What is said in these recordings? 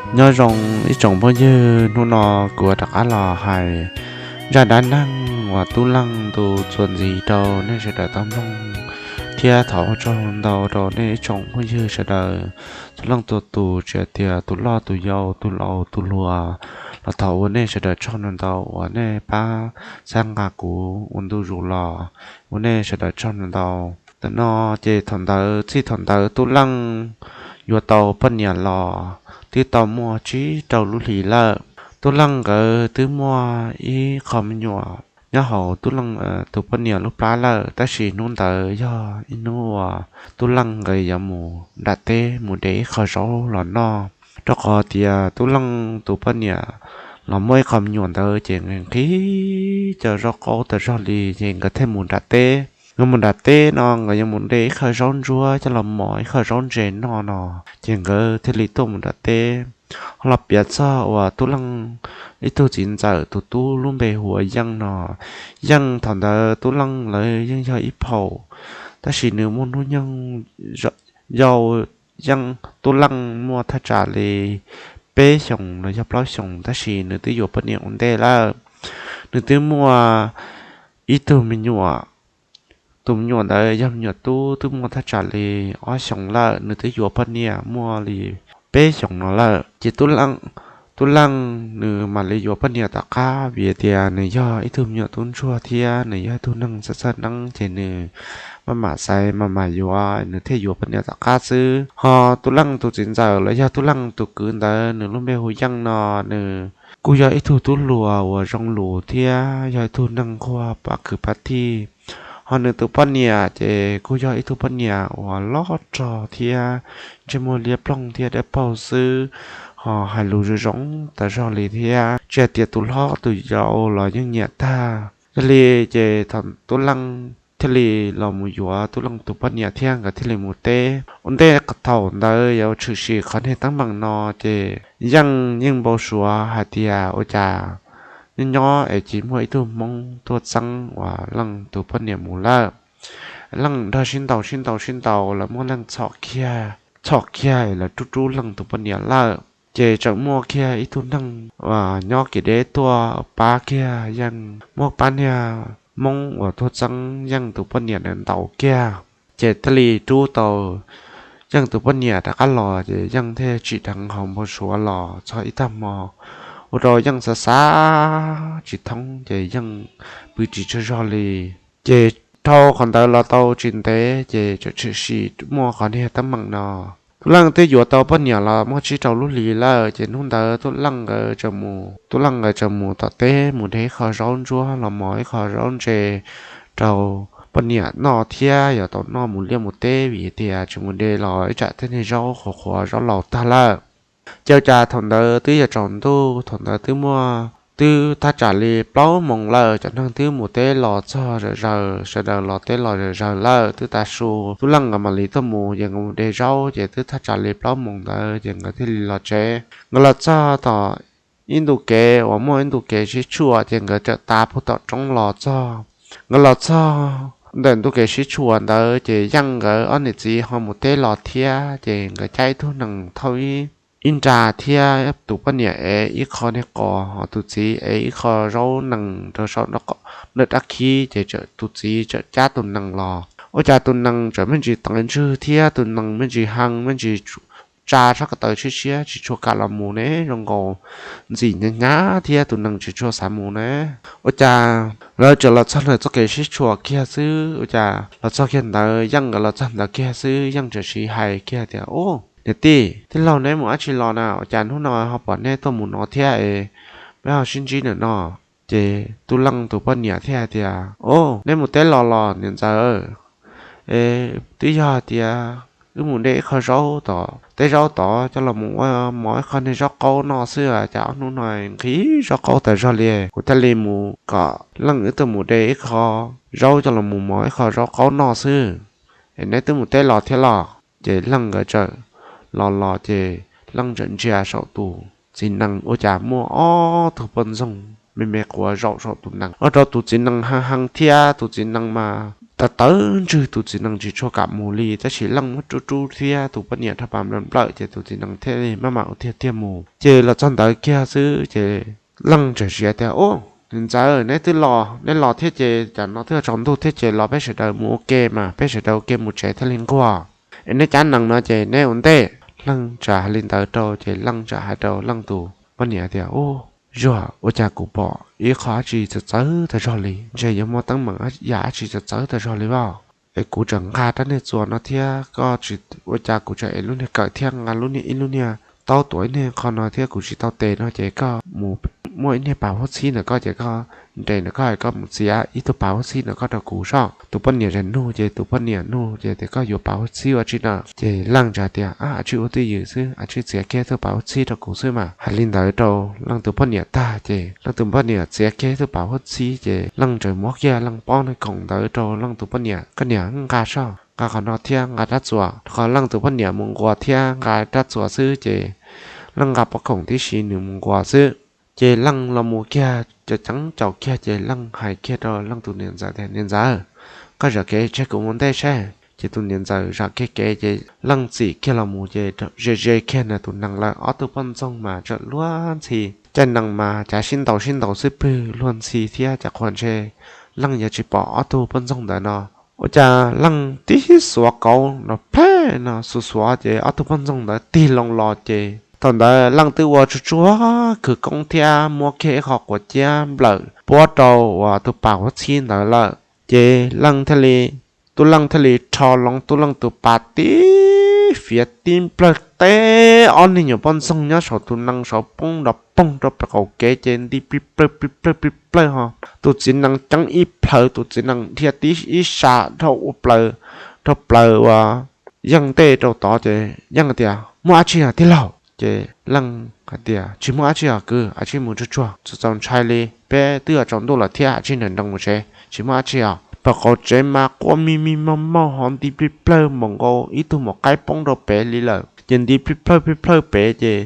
Nyob zoo ib tsoom phooj ywg, hnub no kuv rov qab los hais zaj dab neeg uas Tub Leej ntu txuas ntxiv rau nej sawv daws tau mloog, thiab thov ua tsaug ntau rau nej ib tsoom phooj ywg sawv daws txhua leej txhua tus, tsis hais tias tus loj tus yau, tus laus tus hluas, los thov ua nej sawv daws tsaug ntau ntau uas nej pab txhawb nqa kuv ua ntu zus los, ua nej sawv daws tsaug ntau ntau. Tam no ces thaum ntawd, txij thaum ntawd Tub Leej yuav tau poj niam los twb tau muaj tsib rau lub hlis lawm. Tub Leej nkawd twb muaj ib qho me nyuam nyob hauv Tub Leej tus poj niam lub plab lawm, tab sis hnub ntawd yog ib hnub uas Tub Leej nkawd yuav mus nram teb mus de ib qho zaub los noj, rau qhov tias Tub Leej tus poj niam los muaj ib qho me nyuam ntawd ces nqhis nqhis cov zaub qaub tas zog li, ces nkawd thiaj mus nram teb. Nkawd mus nram teb no nkawd yuav mus de ib qho zaub ntsuab coj los mos ib qho zaub ntse noj no, ces nkawd thiaj li tuaj mus nram teb. Ho los piav txog uas Tub Leej ib tug txiv ntxawm tus tub lub npe hu ua Yeej no. Yeej thaum ntawd Tub Leej lawv yeej yog ib phaum, tab sis nws muaj hnub nyoog yau. Yeej, Tub Leej muaj thaj tsam li peb xyoos los yog plaub xyoos, tab sis nws twb yuav poj niam ua ntej lawm. Nws twb muaj ib tug me nyuam, tus me nyuam ntawd yog me nyuam tub, twb muaj thaj tsam li ob xyoos lawm, nws twb yuav poj niam muaj li peb xyoos no lawm. Ces Tub Leej nws mam li yuav poj niam tom qab vim tias nws yog ib tug me nyuam tub ntsuag thiab nws yog ib tug neeg txawj txawj neeb, ces nws maj mam xaiv maj mam yuav, nws thiaj yuav poj niam tom qab xwb. Ho Tub Leej tus txiv ntxawm los yog Tub Leej tus kwv ntawd, nws lub npe hu Yeej no, nws kuj yog ib tug tub hluas uas zoo lus thiab yog ib tug neeg quaj pab kwv pab tij. Ho nws tus poj niam ces kuj yog ib tug poj niam uas loj rog thiab ntsej muag liab ploog thiab dawb paug xwb, ho hais lus zoo zoo tas zog li thiab. Tsis hais tias tus hlob tus yau los yeej nyiam tag. Yog li ces thaum Tub Leej thiaj li los mus yuav Tub Leej tus poj niam thiab nkawd thiaj li mus teb. Ua ntej thaum ntawd yuav tshwm sim qhov niag teeb meem no, ces Yeej yeej npau suav hais tias ua cas nyob nyob es tsis muaj ib tug Hmoob tuaj txeeb uas Leej tus poj niam mus lawm. Leej nrog sib ntaus sib ntaus sib ntaus, lawv muab Leej txhom kiag, txhom kiag es lawv rub rub Leej tus poj niam lawm. Ces tseem muaj kiag ib tug neeg uas nyob kev deb tuaj pab kiag Yeej, muab pab niag Hmoob uas tuaj txeeb Yeej tus poj niam ntawd ntaus kiag. Ces thiaj li rub tau Yeej tus poj niam rov qab los, ces Yeej thiaj tsim dheev hauv npau suav los txog ib tag hmo, ua rau Yeej xav xav tsis thoob, ces Yeej pw tsis tsaug zog li. Ces dhau qhov ntawd los tau tsis ntev, ces txawm tshwm sim muaj qhov niag teeb meem no. Tub Leej twb yuav tau poj niam los muaj tsib rau lub hlis lawm, ces hnub ntawd Tub Leej nkawd tseem mus, Tub Leej nkawd tseem mus tom teb mus de ib qho zaub ntsuab los mos ib qho zaub ntse rau poj niam noj thiab yuav tau noj mus liaj mus teb, vim tias tsis mus de los ib tsam tej niag zaub qhuav qhuav zaub laus tag lawm. Ces ua cas thaum ntawd twb yuav tsaus ntuj, thaum ntawd twb muaj, twb thaj tsam li plaub moos lawm, cov neeg twb mus teb los txog zom zaws, sawv daws los teb los zom zaws lawm, twb tav su. Tub Leej nkawd mam li tuaj mus, ces nkawd mus de zaub, ces twb thaj tsam li plaub moos ntawd ces nkawd thiaj li los tsev. Nkawd los txog tom ib ntu kev uas muaj ib ntu kev sib tshuam, ces nkawd txawm tav puag tom roob los txog. Nkawd los txog ntawm ntu kev sib tshuam ntawd, ces Yeej nkawd ob niam txiv ho mus teb los thiab, ces nkawd caij ib tug nees thauj ib, ib nra thiab tus poj niam ev ib qho niag qos, ho tus txiv ev ib qho zaub nees rau saum nram dab khib, ces tus txiv txawm cab tus nees los. Ua cas tus nees txawm me ntsis tawv ntswg thiab tus nees me ntsis hee, me ntsis tsa sab ko taw siab siab, tsis tshua kam los mus ne, zoo nkaus ntxim hnyav hnyav thiab tus nees tsis tshua xav mus ne. Ua cas lawv txawm los txog ntawm txoj kev sib tshuam kiag xwb, ua cas los txog kiag ntawd, Yeej nkawd los txog ntawd kiag xwb, Yeej txawm siv hais kiag tias, Ub, niam tij, tij laug, neb mus dab tsi los na? Ua cas hnub no ho pom neb tuaj mus no thiab es peb ho sib ntsib ntawm no? Ces Tub Leej tus poj niam thiaj hais tias, Ub, neb mus teb los los niam ntxawm? Es twb yog hais tias wb mus de ib qho zaub tom teb zaub tod coj los mus ua mov ib qho niag zaub qaub noj xwb, cas ob hnub no nqhis zaub qaub tas zog li. Kuv thiaj li mus kom Leej wb tuaj mus de ib qho zaub coj los mus mov ib qho zaub qaub noj xwb. Es neb twb mus teb los thiab los? Ces Leej nkawd txawm los los ces Leej txawm ntsia saum tus txiv nees, ua cas muaj ob tug poj ntxoog me me quav zaum saum tus nees, ua rau tus txiv nees hee hee thiab tus txiv nees mas tawv tawv ntswg, tus txiv nees tsis tshua kam mus li, tab sis Leej muab rub rub thiab tus poj niam rho pas nplawm nplawm ces tus txiv nees thiaj li maj mam ua tiag tiag mus. Ces los txog ntawd kiag xwb ces Leej txawm hais tias, Ub, niam ntxawm, neb twb los, neb los thiab ces cas no twb tsaus ntuj thiab ces los peb sawv daws mus ua ke mas, peb sawv daws ua ke mus tsev thiaj li nquag. Es neb cab nees no ces neb ua ntej. Leej txawm hais li ntawd rau ces Leej txawm hais rau Leej tus poj niam tias, Ub, Zuag, ua cas kuv pom ib qho dab tsi txawv txawv tag zog li, ntshe yuav muaj teeb meem yam dab tsi txawv txawv tag zog li as. Es kuv tseem nqa rab niag txuas no thiab koj tsis, ua cas kuv tseem es lub niag kawm thiab nqa lub niag ib lub niag taub tuav ib niag qho no thiab kuv tsis tau tes no ces koj mus muaj ib niag pas huab txhib ntawm koj ces koj nres ntawm koj, koj mus txiav ib tug pas huab txhib ntawm koj rau kuv soj. Tus poj niam txawm nug ces tus poj niam nug ces tias, Koj yuav pas huab txhib ua tsi na? Ces Leej txawm tias, Ab, a tsi ua twj ywm xwb, a tsi txiav kiag tug pas huab txhib rau kuv xwb mas. Hais li ntawd rau Leej tus poj niam tag ces Leej tus poj niam txiav kiag tug pas huab txhib ces Leej txawm muab kiag Leej pob niag khoom ntawd rau Leej tus poj niam, Koj niam, nqa soj, nqa qhov no thiab nqa rab txuas. Qhov Leej tus poj niam mus nquas thiab nqa rab txuas xwb ces Leej nqa pob khoom tib si nws mus nquas xwb. Ces Leej los mus kiag cov ceev caum kiag ces Leej hais kiag rau Leej tus niam ntxawm tias, Niam ntxawm, koj zam kev tseg kuv mus ntej saib. Ces tus niam ntxawm zam kiag kev ces Leej txim kiag los mus ces ze ze kiag ntawm tus nees lawm, ob tug poj ntxoog mas tseem luag ntxhi. Caij nees mas cav sib ntaus sib ntaus xwb pwg luag ntxhi thiab cas qhuas ntshe Leej yuav tsis pom ob tug poj ntxoog ntawd no. Ua cas Leej tib xuav kauv no phem no xuav xuav ces ob tug poj ntxoog ntawd tig loo los ces thaum ntawd Leej twb ua tsuag tsuag khawv koob thiab muab kiag ib qho quav ciab nplawm puab rau uas tus pas huab txhib ntawd lawm. Ces Leej thiaj li, Tub Leej thiaj li rho loo Tub Leej tus pas tib fiav tib nplawg teb ob niag nyuam poj ntxoog nyob saum tus nees saud poob nrov poog rau pem qaum kev ces nti plig plawg plig plawg plig plawg ho. Tus txiv nees ceeb ib plhaws, tus txiv nees dhia tib ib sab dhau ua plaws, dhau plaws uas Yeej ntej rau tod ces Yeej tias, Muaj dab tsi os tij laug? Ces Leej hais tias, Tsis muaj dab tsi os kwv, a tsi mus tsuag tsuag, txaus ntshai li, peb twb yuav tsaus ntuj lawm thiab, a tsi nrawm nroos mus tsev, tsis muaj dab tsi os. Pem qaum tsev mas quaj mij mij mauj mauj ho nti plig plawg npaum nkaus ib tug maum qaib poob rau pem li lawm ces nti plig plawg plig plawg pem ces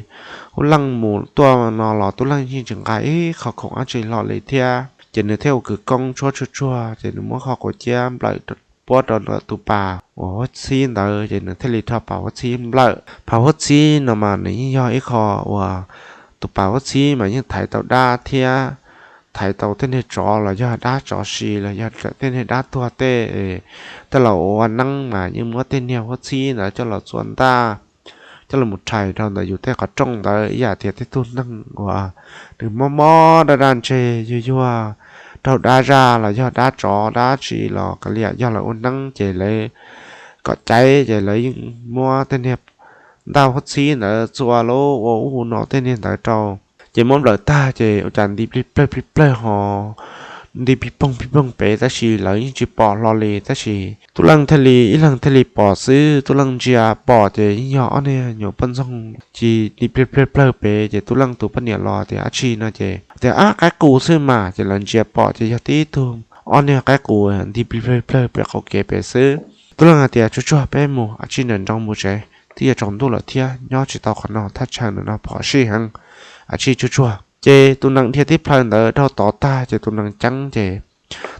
Tub Leej mus tuaj no los Tub Leej yeej tsis nqa ib qho khoom dab tsi hlo li thiab ces nws thiaj ua khawv koob tshuab tsuag tsuag ces nws muab qho quav ciab nplawm puab rau tus pas uas huab txhib ntawd ces nws thiaj li rho pas huab txhib nplawm. Pas huab txhib no mas nws yeej yog ib qho uas tus pas huab txhib mas yeej thaiv tau dab thiab thaiv tau tej niag tsov los yog dab tsov si los yog tej niag dab tuag tej, tej laus ua neeb mas yeej muab tej niag huab txhib ntawd coj los txua ntaj, coj los rhais rau ntawm yus tej qhov rooj ntawd ib yam tias tej tug neeg uas nws mob mob daj daj ntseg yuag yuag raug dab zaj los yog dab tsov dab tsi los kav liam yog lawv ua neeb ces lawv kom caiv ces lawv yeej muab tej niag ntaj huab txhib ntawd txua lub ua ub ua no tej niag ntawd rau ces muab nplawm tag ces ua cas nti plig plawg plig plawg ho nti pig poog pig poog pem tab sis lawv yeej tsis pom hlo li tab sis Tub Leej thiaj li ib leeg thiaj li pom xwb. Tub Leej ntsia pom ces yeej yog ob niag nyuam poj ntxoog ci nti plig plawg plawg pem ces Tub Leej tus poj niam los tias, Dab tsi no? Ces tias, Ab, qaib qus xwb mas. Ces lawv ntsia pom ces yog tib tug ob niag qaib qus nti plig plawg plawg pem qaum kev pem xwb. Tub Leej hais tias, Tsuag tsuag, peb mus, a tsi nrawm nroos mus tsev, twb yuav tsaus ntuj lawm thiab, nyob tsis tau qhov no, thaj chaw ntawm no phom sij heev, a tsi tsuag tsuag. Ces tus nees dhia tib plhaw ntawd dhau tod tag ces tus nees ceeb ces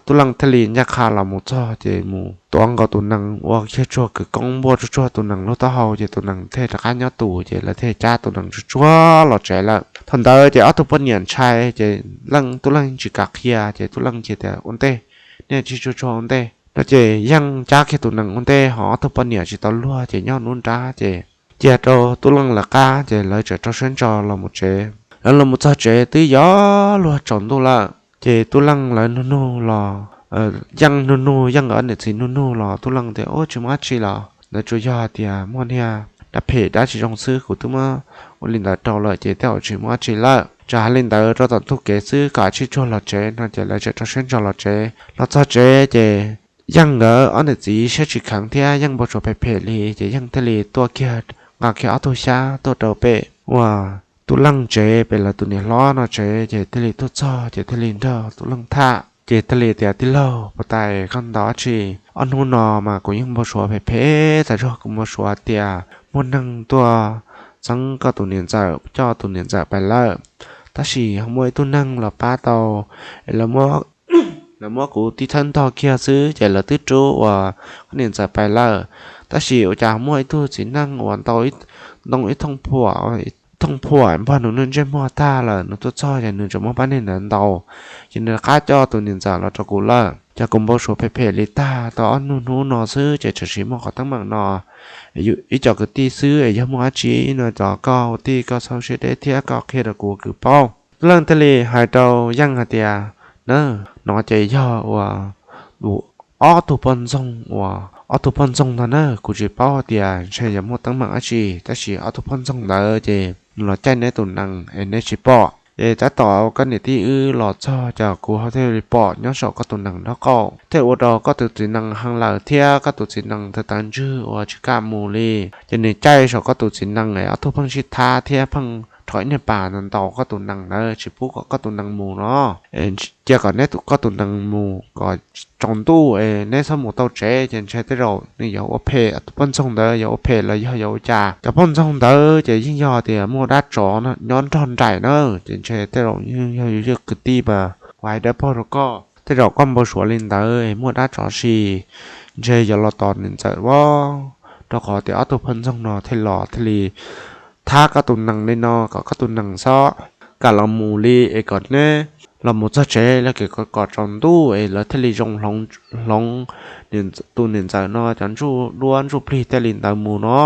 Tub Leej thiaj li ncaj qha los mus txog ces mus tuav nkaus tus nees ua kiag tsuag khawv koob npuaj tsuag tsuag tus nees lub taub hau ces tus nees thiaj rov qab nyob tus ces lawv thiaj cab tus nees tsuag tsuag los tsev lawm. Thaum ntawd ces ob tug poj niam ntshai ces Leej, Tub Leej tsis kam qhia ces Tub Leej cia tias, Ua ntej, nej tsis tsuag tsuag ua ntej no ces Yeej cab kiag tus nees ua ntej ho ob tug poj niam tsis tau luag ces nyob nruab nrab ces cia rau Tub Leej lawv qab ces lawv txawm rau siab ntso los mus tsev. Lawv los mus txog tsev twb yog luag tsaus ntuj lawm ces Tub Leej lawv nug nug los, Yeej nug nug, Yeej nkawd niam txiv nug nug los Tub Leej tias, Ub, tsis muaj dab tsi los ntawd, tsuas yog hais tias muaj niag dab phem dab tsis zoo xwb, kuv twb muab ua li ntawd rau lawm ces tej zaum tsis muaj dab tsi lawm. Txawm hais li ntawd rau tom ntug kev xwb kom a tsi tsuag los tsev no ces lawv txawm rau siab ntso los tsev. Los txog tsev ces Yeej nkawd ob niam txiv siab tsis kheev thiab Yeej npau suav phem phem li ces Yeej thiaj li tuaj kiag nqa kiag ob tug xyab tuaj rau pem uas Tub Leej tsev, pem lawv tus niam hlob no tsev ces thiaj li tuaj txog ces thiaj li nrog Tub Leej tham ces thiaj li tias, Tij laug, puas tais koj ntawd dab tsi? Ob hnub no mas kuv yeej npau suav phem phem tas zog, kuv npau suav tias muaj neeg tuaj txeeb koj tus niam ntxawm, coj tus niam ntxawm pais lawm, tab sis ho muaj ib tug neeg los pab tau es lawv muab lawv muab kuv tib thawb ntog kiag xwb ces lawv twb rub uas koj niam ntxawm pais lawm. Tab sis ua cas muaj ib tug txiv neej uas ntaus ntoo ib thooj phuam, thooj phuam npog nws ntsej muag tag lawm, nws tuaj txog ces nws tseem muab pab neeg ntawd ntaus. Ces nws rov qab coj tus niam ntxawm los rau kuv lawm. Ces kuv npau suav phem phem li tag tau ob hnub hnub no xwb ces tseem siv muaj qhov teeb meem no. Ib co kwv tij xwb es yog muaj dab tsi no cov koj ua tij koj txhob siab deb thiab koj qhia rau kuv kwv paub. Tub Leej thiaj li hais rau Yeej hais tias, na, no ces yog uas ob tug poj ntxoog uas, ob tug poj ntxoog ntag na, kuv tsis paub hais tias ntshe yuav muaj teeb meem dab tsi, tab sis ob tug poj ntxoog ntawd ces los caij neb tus nees es neb tsis pom. Ces tab tom koj niam tij wb los txog ces kuv ho thiaj li pom nyob saum koj tus nees nraub qaum, thiaj ua rau koj tus txiv nees hee lawm thiab koj tus txiv nees tawv tawv ntswg uas tsis kam mus li. Ces nws caij saum koj tus txiv nees es ob tug pheej sib thab thiab pheej rho ib niag pas ntaus koj tus nees ntawd tsis pub kom koj tus nees mus no. Cia kom neb tus, koj tus nees mus kom tsaus ntuj es neb txhob mus tau tsev ces ntshe tej zaum nws yuav ua phem, tus poj ntxoog ntawd yuav ua phem los yog yuav ua cas. Cov poj ntxoog ntawd ces yeej yog tias muaj dab tsov nyob nrog nraim na, ces ntshe tej zaum yeej yog yus kwv tij mas kuv hais dawb paug rau koj, tej zaum koj npau suav li ntawd es muaj dab tsov si, ntshe yuav los tom niam ntxawm vov, rau qhov tias ob tug poj ntxoog no thiaj los thiaj li thab koj tus nees li no kom koj tus nees txhob kam los mus li es kom neb los mus txog tsev los kom tsaus ntuj es lawv thiaj li zoo hloov tus niam ntxawm no cov ntsuj duab ntsuj plig tej li ntawd mus no.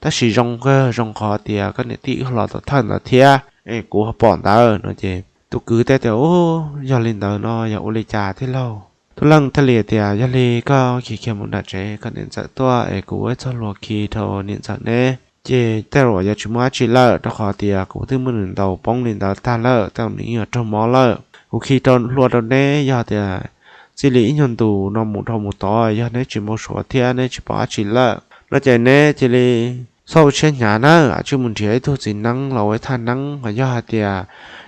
Tab sis zoo kawg zoo qhov tias koj niam tij wb los tom thawj ntawd thiab es kuv ho pom ntawd no ces tus kwv teb tias, u, yog li ntawd no yog ua li cas thiab lauj? Tub Leej thiaj li tias, yog li koj khiav khiav mus nram tsev, koj niam ntxawm tuaj es kuv ua ib txoj hlua khi rau niam ntxawm neb ces tej zaum yuav tsis muaj dab tsi lawm, rau qhov tias kuv twb muab nws ntaus poob li ntawd tag lawm, tej zaum nws yeej yuav raug mob lawm. Kuv khi rau hlua rau neb, yog tias txij li ib nyuag ntus no mus rau mus tod yog neb tsis npau suav thiab neb tsis pom dab tsi lawm no ces neb cia li txhob ua siab hnyav nawb, tsij mus nrhiav ib tug txiv neeb los ua ib thaj neeb, ho yog hais tias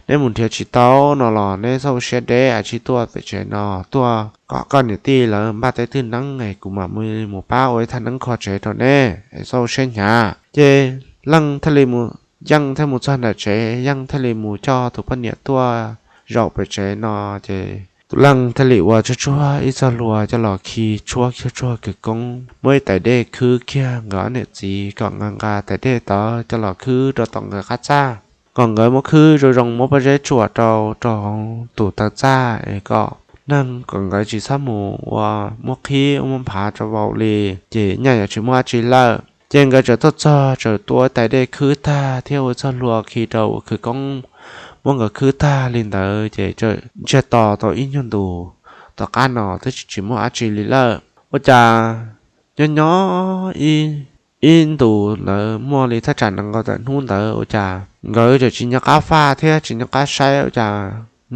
neb mus nrhiav tsis tau no los neb txhob ua siab deb, tsij tuaj pem tsev no tuaj kom koj niam tij lawv npaj tej twj neeb es kuv mam mus pab ua ib thaj neeb kho tsev rau neb es txhob ua siab hnyav. Ces Leej thiaj li mus, Yeej thiaj mus txog nram tsev, Yeej thiaj li mus coj tus poj niam tuaj zaum pem tsev no ces Tub Leej thiaj li ua tsuag tsuag ib txoj hlua coj los khi tshuab tsuag tsuag khawv koob, muab ib tais dej khwb kiag nkawd ob niam txiv kom nkawd nqa tais dej tod coj los khwb rau tom nkawd qab txaj, kom nkawd muab khwb zoo zoo, muab pob zeb tsuam rau rau hauv tus taw txaj es kom neeg kom nkawd tsis txhob mus ua muab qhib muab nphav rau vau li, ces nyaj yuav tsis muaj dab tsi lawm. Ces nkawd txawm tuaj txog txawm tua ib tais dej khwb tag thiab ua txoj hlua khi rau ua khawv koob, muab nkawd khwb tag li ntawd ces txawm ntsiag to tau ib nyuag ntus, tom qab no twb tsis muaj dab tsi li lawm. Ua cas nyob nyob ib ntus ntawd muaj li thaj tsam nees nkaum tawm hnub ntawd ua cas nkawd txawm tsis nco qab faj thiab tsis nco qab saib, ua cas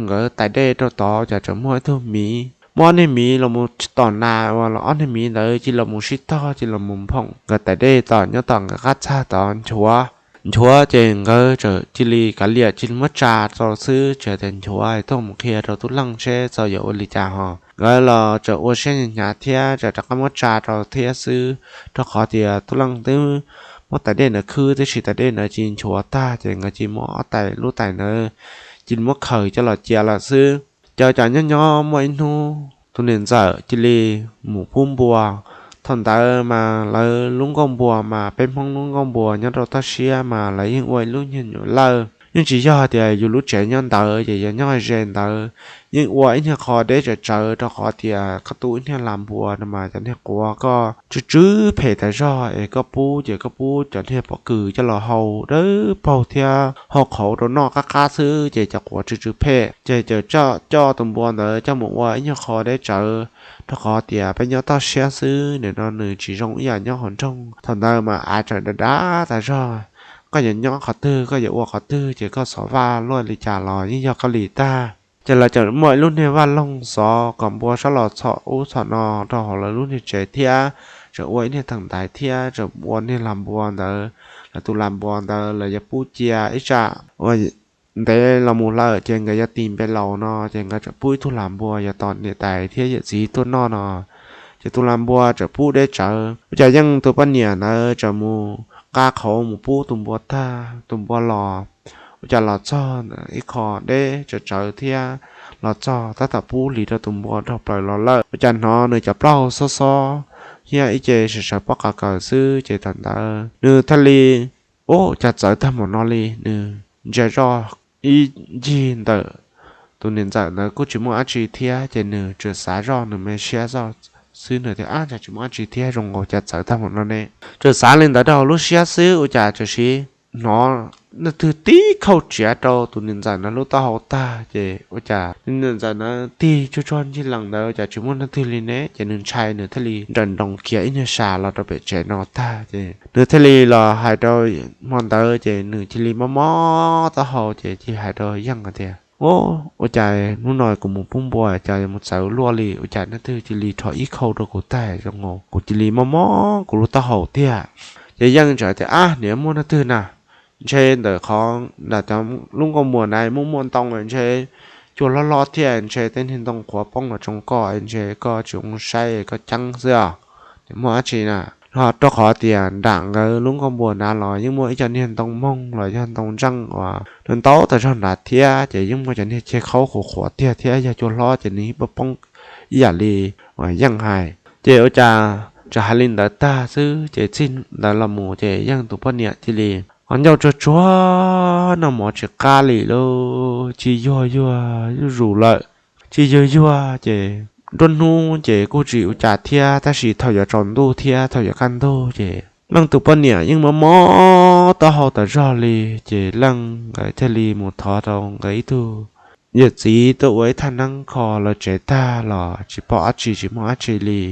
nkawd tais dej rau tod cas txawm muaj ib tug miv, muaj ob niag miv los mus tom nas uas ob niag miv ntawd cia li los mus sib tog cia li los mus nphoom nkawd tais dej tom nyob tom nkawd qab txaj tod nchuav. Nchuav ces nkawd txawm cia li kav liam cia li muab tsa rau xwb, tsis hais tias nchuav tuaj mus qhia rau Tub Leej seb txawm yuav ua li cas ho. Nkawd los txawm ua siab hnyav thiab txawm rov qab muab tsa rau thiab xwb, rau qhov tias Tub Leej twb muab tais dej ntawd khwb, tab sis tais dej ntawd cia li nchuav tag ces nkawd cia li muab ob tais lub tais ntawd cia li muab khaws coj los cia lawm xwb. Ces cas nyob nyob muaj ib hnub tus niam ntxawm cia li mus pub npua. Thaum ntawd mas lawv lub nkuaj npua mas peb Hmoob lub nkuaj npua nyob rau toj siab mas lawv yeej ua ib lub nyuag nyuam lawj, yeej tsis yog tias yus lub tsev nyob ntawd ces yog nyob ze ntawd, yeej ua ib nyuag qho deb tsawv tsawv rau qhov tias koj tu ib niag las npua no mas cov niag quav koj tsw tsw phem tas zog es koj pub ces koj pub cov niag pob kws coj los hau dawb paug thiab hau qhauv rau noj qab qab xwb ces cov quav tsw tsw phem ces txawm coj tus npua ntawd coj mus ua ib nyuag qho deb tsawv, rau qhov tias peb nyob toj siab xwb nim no nws tsis zoo ib yam nyob hauv nroog. Thaum ntawd mas av tseem dav dav tas zog, koj yuav nyob qhov twg koj yuav ua qhov twg ces koj xov vaj luaj li cas los yeej yog koj li tag. Ces lawv txawm muaj ib lub niag vaj loog xov kom npua txhob los txhom ub txhom no rau hauv lawv lub niag tsev thiab txawm ua ib niag theem ntaiv thiab txawm ua niag las npua ntawd, lawv tus las npua ntawd lawv yuav pub cia ib tsam uas ntev los mus lawm ces nkawd yuav tis npe laus no ces nkawd txawm pub ib tug las npua yuav tos niam tais thiab yawm txiv tuaj noj no. Ces tus las npua txawm pub deb tsawv, ua cas Yeej tus poj niam ntawd txawm mus nqa qhauv mus pub tus npua tag, tus npua los ua cas los txog ib qho deb tsawv tsawv thiab los txog tab tom pub hlis rau tus npua dhau plaws los lawm. Ua cas hnov nws cov plaub hau xob xob thiab ib ce sawv sawv pob qa kaws xwb ces thaum ntawd nws thiaj li, ub, cas txawv tag npaum no li. Nws ntsia zoj ib ncig ntawm tus niam ntxawm ntawd kuj tsis muaj dab tsi thiab ces nws tsuas xav zoj nws me siab zoj xwb, nws tias, ab, cas tsis muaj dab tsi thiab, zoo nkaus cas txawv tag npaum no ne. Tsuas xav li ntawd rau hauv lub siab xwb ua cas tam sim hnov leej twg tib khauj tsiav rau tus niam ntxawm ntawd lub taub hau tag ces ua cas niam ntxawm ntawd tig tsuag tsuag ncig lees ntawd ua cas tsis muaj leej twg li ne, ces nws ntshai nws thiaj li nrawm nroos khiav ib nyuag sas los rau pem tsev no tag ces nws thiaj li los hais rau, hmo ntawd ces nws cia li mob mob taub hau ces cia li hais rau Yeej hais tias, ub, ua cas hnub no kuv mus pub npua cas mus txawv luaj li, ua cas leej twg cia li rho ib khauj rau kuv tag, zoo nkaus kuv cia li mob mob kuv lub taub hau tiag. Ces Yeej txawm tias, ab, niam, muaj leej twg na, ntshe ntawm qhov nram cov lub nkuaj muas na muaj muaj ntoo ntshe cua hlob hlob thiab ntshe tej niag ntoo qhuav poob los tsoo koj ntshe koj tsis zoo saib koj ceeb xwb os. Muaj dab tsi na, ho rau qhov tias nram nkawd lub nkuaj muas na los yeej muaj ib co niag ntoo moog los yog ntoo ntseej uas ntau tas zog nrad thiab ces yeej muaj cov niag ceg qhaub qhuav qhuav tiag thiab yog cua hlob ces nws yeej poob poob ib yam li uas Yeej hais. Ces ua cas tsuas hais li ntawd tag xwb ces txij ntawd los mus ces Yeej tus poj niam cia li ho ncauj tsuag tsuag noj mov tsis qab li lauj, tsis yuag yuag zuj zus lawm. Tsis yuag yuag ces nruab hnub ces kuj tsis ua cas thiab tab sis thaum yuav tsaus ntuj thiab thaum yuav kaj ntug ces Leej tus poj niam yeej mob mob taub hau tas zog li. Ces Leej nkawd thiaj li mus thov rau nkawd ib tug yawm txiv tuaj ua ib thaj neeb kho lawv tsev tag los tsis pom dab tsi tsis muaj dab tsi li.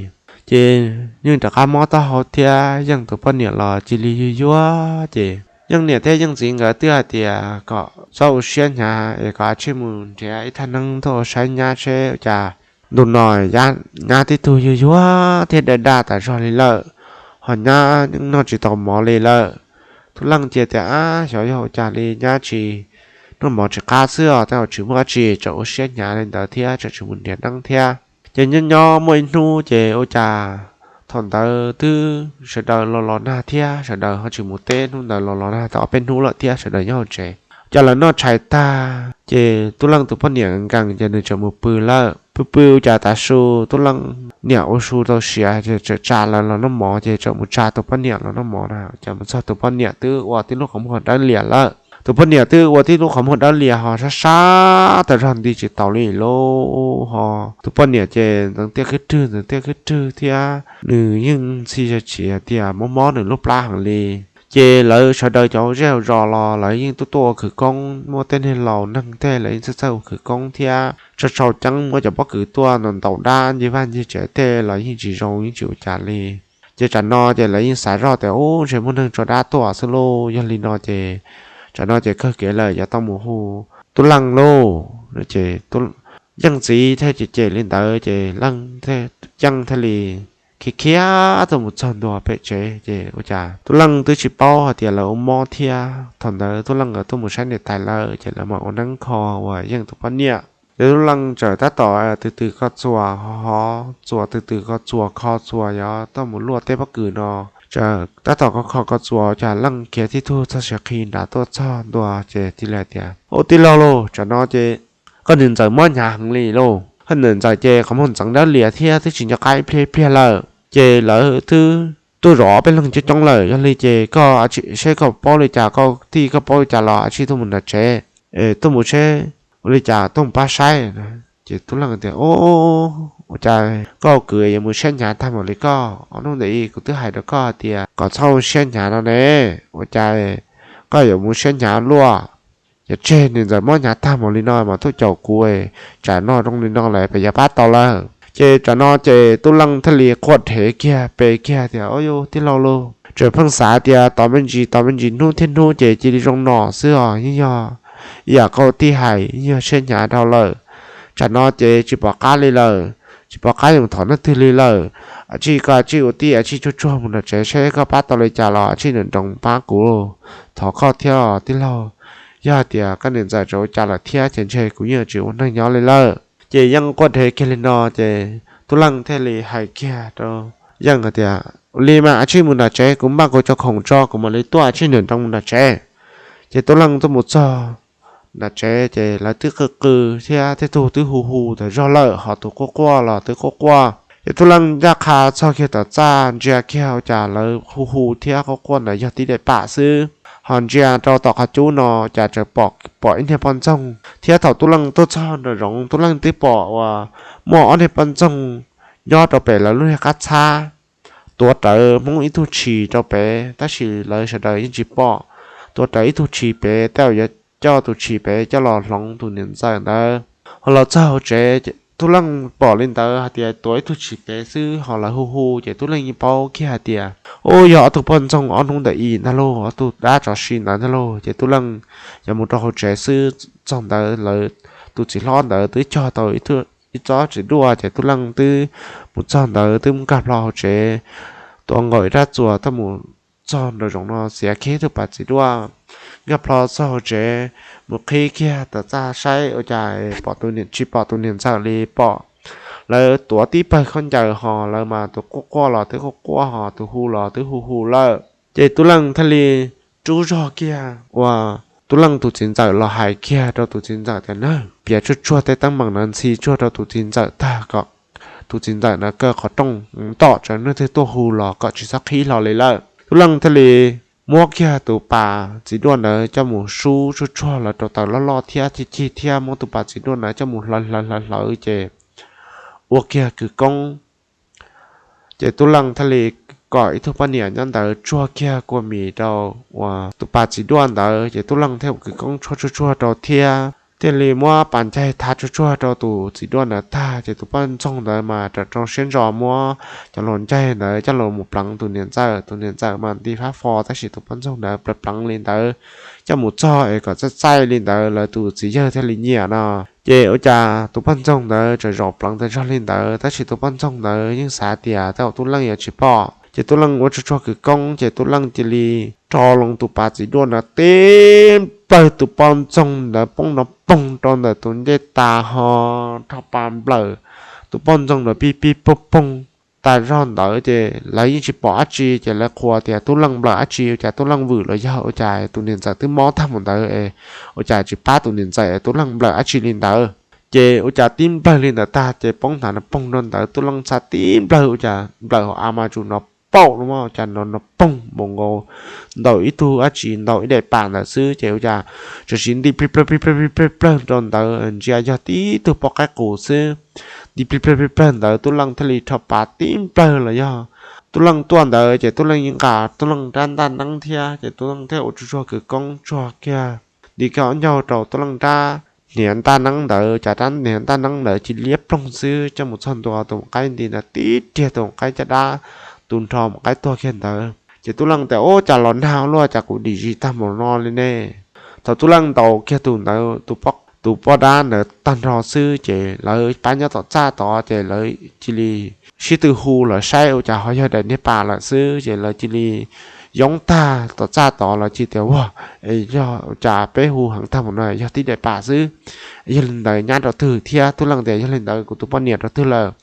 Ces yeej rov qab mob taub hau thiab Yeej tus poj niam los cia li yuag yuag ces Yeej niam thiab Yeej txiv nkawd twb hais tias kom txhob ua siab hnyav es kom cia li mus nrhiav ib thaj neeb tuaj ua saib nyab seb ua cas ntu no nyab tib tug yuag yuag thiab daj daj tas zog li lawm, ho nyab noj tsis tau mov li lawm. Tub Leej cia tias, ab, xyov yog ua cas li nyab tsis noj mov tsis qab xwb os, tej zaum tsis muaj dab tsi, tseem ua siab hnyav li ntawd thiab tseem tsis mus nrhiav neeb thiab. Ces nyob nyob muaj ib hnub ces ua cas thaum ntawd twb sawv daws los los nag thiab sawv daws ho tsis mus teb, hnub ntawd los los nag tau ob peb hnub lawm thiab sawv daws nyob hauv tsev. Ces lawv noj tshais tag ces Tub Leej tus poj niam nkees ces nws tseem mus pw lawm. Pw pw ua cas tav su Tub Leej niam ua su tau siav ces tseem tsa lawv los noj mov ces tseem mus tsa tus poj niam los noj mov na. Ces mus txog tus poj niam twb ua tib lub qhov muag dawb lias lawm. Tus poj niam twb ua tib lub qhov muag dawb lias ho sab sab tas zog nti tsis taus li lauj. Ho tus poj niam ces ntxeev tiaj khwb rwg ntxeev tiaj khwb rwg thiab nws yeej ntxhi zog tsis hais tias mob mob nws lub plab heev li. Ces lawv sawv daws cov zej zos los lawv yeej tuaj tuaj ua khawv koob, muaj tej niag laus neeg tej lawv yeej txawj txawj ua khawv koob thiab tso tsau ceeb, muab cov pob kws tuaj ntaus ntaus dab ncig vaj ncig tsev tej los yeej tsis zoo yeej tsis ua cas li. Ces tsam no ces lawv yeej xav zoj tias, ub, ntshe muaj neeg tso dab tuaj xwb lauj. Yog li no ces tsam no ces kawg kev lawm, yuav tau mus hu Tub Leej lauj. Ces Yeej txiv thiaj cem cem li ntawd ces Leej, Yeej thiaj li khiav khiav tuaj mus txog ntua pem tsev ces ua cas Tub Leej twb tsis paub hais tias lawv ua mob thiab. Thaum ntawd Tub Leej nkawd tuaj mus saib niam tais lawm ces lawv mam ua neeb kho uas Yeej tus poj niam. Ces Tub Leej txawm tab tom tws tws kho txuas, ho txuas tws tws kho txuas kho txuas yuav tuaj mus luaj tej pob kws no, txawm tab tom kho kho kho txuas cas Leej khiav tib tug txog siav qhi nrad tuaj txog ntua ces cia li hais tias, ub, tij laug lauj, tsam no ces koj niam ntxawm mob hnyav heev li lauj. Koj niam ntxawm ces qhov muag ntxeev dawb lias thiab twb tsis nco qab ib pliag ib pliag lawm. Ces lawv twb tuaj zov peb leeg coob coob lawm, yog li ces koj seb koj paub li cas, koj tij koj paub li cas los cia li tuaj mus nram tsev, tuaj mus seb ua li cas tuaj mus pab saib. Ces Tub Leej tias, ub, ua cas koj kwv yuav mus siab hnyav tag npaum li koj? Ob hnub ntawd kuv twb hais rau koj hais tias kom txhob siab hnyav no ne, ua cas koj yuav mus siab hnyav luaj? Yog tseg niam ntxawm mob hnyav tag npaum li no mas tuaj caum kuv, tsam no zoo li no lawm peb yuav pab tau lawm. Ces tsam no ces Tub Leej thiaj li quaj dhev kiag pe kiag tias, ub, yus tij laug lauj, tseem pheej xav tias tos me ntsis tos me ntsis hnub thiab hnub ces cia li zoo no xwb os, yeej yog ib yam koj tij hais, yeej yog siab hnyav dhau lawm. Tsam no ces tsis pom qab li lawm, tsis pom qab yuav thov leej twg li lawm. Cia li koj cia li ua tij cia li tsuag tsuag mus nram tsev seb koj pab tau li cas los cia li nram nroos pab kuv, thov koj thiab tij laug. Yog hais tias koj niam ntxawm tseem ua cas lawm thiab ces ntshe kuv yeej tsis ua neeg nyob li lawm. Ces Yeej quaj dhev kiag li no ces Tub Leej thiaj li hais kiag rau Yeej hais tias, ua li mas cia li mus nram tsev, kuv npaj kuv cov khoom tso kuv mam li tuaj, cia li nram nroos mus nram tsev. Ces Tub Leej tuaj mus txog nram tsev ces lawv twb qw qw thiab tej tug twb hu hu tas zog lawm, ho tus quaj quaj los twb quaj quaj. Ces Tub Leej ncaj qha txog kiag tom txaj ntsia kiag ua cas lawv hu hu thiab quaj quaj ntawd yog tib daim pam xwb. Ho ntsia rau tom qhov cub no cas tseem pom ib niag poj ntxoog thiab. Thaum Tub Leej tuaj txog nraum zoov, Tub Leej twb pom uas muaj ob niag poj ntxoog nyob rau pem lawv lub niag qab txhab, tuav rawv Hmoob ib tug tshis rau pem, tab sis lawv sawv daws yeej tsis pom. Tuav rawv ib tug tshis pem, tej zaum yuav coj tus tshis pem coj los hloov tus niam ntxawm ntawd. Ho los txog hauv tsev, Tub Leej pom li ntawd hais tias tuav ib tug tshis pem xwb, ho lawv hu hu ces Tub Leej yeej paub kiag hais tias, ub, yog ob tug poj ntxoog ob hnub ntawm i ntag lauj, ob tug dab tsov si ntawd ntag lauj. Ces Tub Leej yuav mus rau hauv tsev xwb, txog ntawd lawv tus txiv hlob ntawd twb cog tau ib tsob txiv duaj, ces Tub Leej twb mus txog ntawd twb nkag plho hauv tsev, tuav nkaus ib rab txuas tuaj mus txog nraum zoov no xiav kiag tus pas txiv duaj, nkag plho txog hauv tsev, mus qhib kiag tom txaj saib ua cas pom tus niam, tsis pom tus niam ntxawm li, pom lawv tuav tib pawg khaub ncaws, ho lawv mas tus quaj quaj los twb quaj quaj, ho tus hu los twb hu hu lawm. Ces Tub Leej thiaj li rub zog kiag uas Tub Leej tus txiv ntxawm los hais kiag rau tus txiv ntxawm tias, na, piav tsuag tsuag tej teeb meem no ntxhi tsuag rau tus txiv ntxawm tag kom tus txiv ntxawm ntawd kaw qhov rooj ntom tsam leej twg tuaj hu los kom tsis txhob qhib hlo li lawm. Tub Leej thiaj li muab kiag tus pas txiv duaj ntawd coj mus sub tsuag tsuag lawv rau taws loj loj thiab cig cig thiab muab tus pas txiv duaj ntawd coj mus hlawv hlawv hlawv hlawv ces ua kiag kwv koob. Ces Tub Leej thiaj li kom ib tug poj niam nyob ntawd tsuag kiag kua mis rau uas tus pas txiv duaj ntawd, ces Tub Leej thiaj ua kwv koob tshuab tsuag tsuag rau thiab thiaj li muab pas ncaig thav tsuag tsuag rau tus txiv duaj ntawd tag, ces tus poj ntxoog ntawd mas rawm rau siab ntso muab cov hluas ncaig ntawd coj los mus pleev tus niam ntxawm. Tus niam ntxawm mas nti fab fo, tab sis tus poj ntxoog ntawd pleev pleev li ntawd coj mus txog es kom txaij txaij li ntawd lawv tus txiv yawg thiaj li nyiam no. Ces ua cas tus poj ntxoog ntawd tseem zaum pleev tas zog li ntawd, tab sis tus poj ntxoog ntawd yeej xav tias tej zaum Tub Leej yuav tsis pom. Ces Tub Leej ua tsuag tsuag kwv koob, ces Tub Leej cia li rho loo tus pas txiv duaj ntawd tib nplawg, tus poj ntxoog ntawd poob nrov poog rau ntawm tus ncej tas, ho rho pas nplawm tus poj ntxoog ntawd pib pib poog poog tas zog ntawd, ces lawv yeej tsis pom dab tsi, ces lawv qhuas tias Tub Leej nplawm dab tsi, ua cas Tub Leej vwm los yog ua cas tus niam ntxawm twb mob tag mus ntawd es ua cas tsis pab tus niam ntxawm, Tub Leej nplawm dab tsi li ntawd. Ces ua cas tib nplawg li ntawd tag ces poob nthav nrov poog rau ntawd, Tub Leej txhaj tib nplawg, ua cas nplawm hauv av mas tsuas nrov paum no, ua cas nrov nrov poog npaum nkaus ntaus ib tug dab tsi, ntaus ib daim pam ntawd xwb, ces ua cas tsuas sim nti plig plawg plig plawg plig plawg plawg rau ntawd, ntsia yog tib tug poj qaib qus xwb. Nti plig plawg plig plawg ntawd, Tub Leej thiaj li rho pas tib nplawg los yog Tub Leej tuaj ntawd, ces Tub Leej yeej nqa Tub Leej rab ntaj neeb thiab, ces Tub Leej thiaj ua tsuag tsuag kwv koob tsuag kiag, nti kiag ob ncaug rau Tub Leej rab hniav ntaj neeb ntawd, cas rab hniav ntaj neeb ntawd cia li liab ploog xwb, coj mus txog ntua tus maum qaib nti ntawd tib riag tus maum qaib caj dab, tus nrho maum qaib tuag kiag ntawd. Ces Tub Leej tias, ub, cas los nag ua luaj, cas kuv dim zis tag npaum no li ne. Thaum Tub Leej ntaus kiag tus ntawd, tus poj dab ntawd tag nrho xwb, ces lawv pab nyob tom txaj tod, ces lawv cia li sib tw hu los saib ua cas ho yog daim niag pas lawm xwb, ces lawv cia li yoob tag tom txaj tod, lawv cia li tias, ua, es yog ua cas peb hu heev tag npaum no, yog tib daim pam xwb. Yog li ntawd nyab rau twg thiab? Tub Leej tias, yog li ntawd kuv tus poj niam rau twg lawm?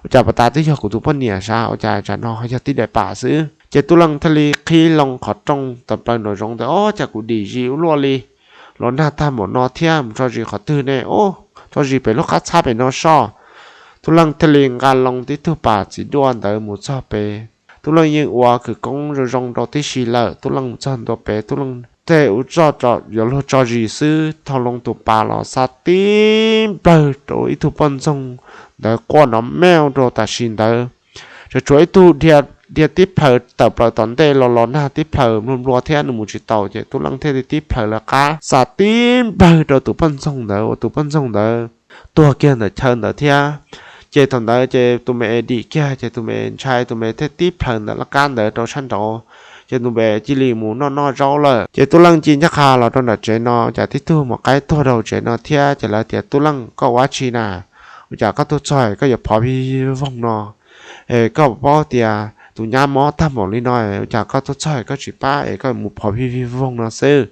Ua cas pas tas twb yog kuv tus poj niam sav, ua cas tsam no ho yog tib daim pam xwb? Ces Tub Leej thiaj li qhib loo qhov rooj tawm plaws nraum zoov tias, ob, cas kuv dim zis ua luaj li, los nag tag npaum no thiab, mus tso zis qhov twg ne? Ub, tso zis pem lub qab txhab pem no soj. Tub Leej thiaj li nqa loo tib tug pas txiv duaj ntawd mus txog pem. Tub Leej yeej ua kwv koob zoo zoo rau tib si lawm, Tub Leej mus txog ntua pem, Tub Leej tej ua zoj yuav luag tso zis xwb, thau loo tus pas los xa tib nplawg rau ib tug poj ntxoog ntawd quaj nrov meej rau tam sim ntawd. Tsuas tshuav ib tug dhia tib plhaws tawm plaws tom ntej los los nag tib plhaws nplua nplua thiab, nws mus tsis taus, ces Tub Leej thiaj li tib plhaws lawv qab xa tib nplawg rau tus poj ntxoog ntawd, uas tus poj ntxoog ntawd tuag kiag ntawm chaw ntawd thiab. Ces thaum ntawd ces tus me es dim kiag, ces tus me ntshai, tus me thiaj tib plhaws ntawm lawv qab ntawd rau sab nraud, ces tus me cia li mus noj noj zaub lawm. Ces Tub Leej cia li ncaj qha los rau nram tsev no, cas tib tug maum qaib tuag rau tsev no thiab, ces lawv tias, Tub Leej, koj ua dab tsi na? Ua cas koj tuaj txog koj yuav phov vij voog no? Es koj paub tias tus nyab mob tag npaum li no, ua cas koj tuaj txog koj tsis pab es koj mus phov vij vij voog no xwb?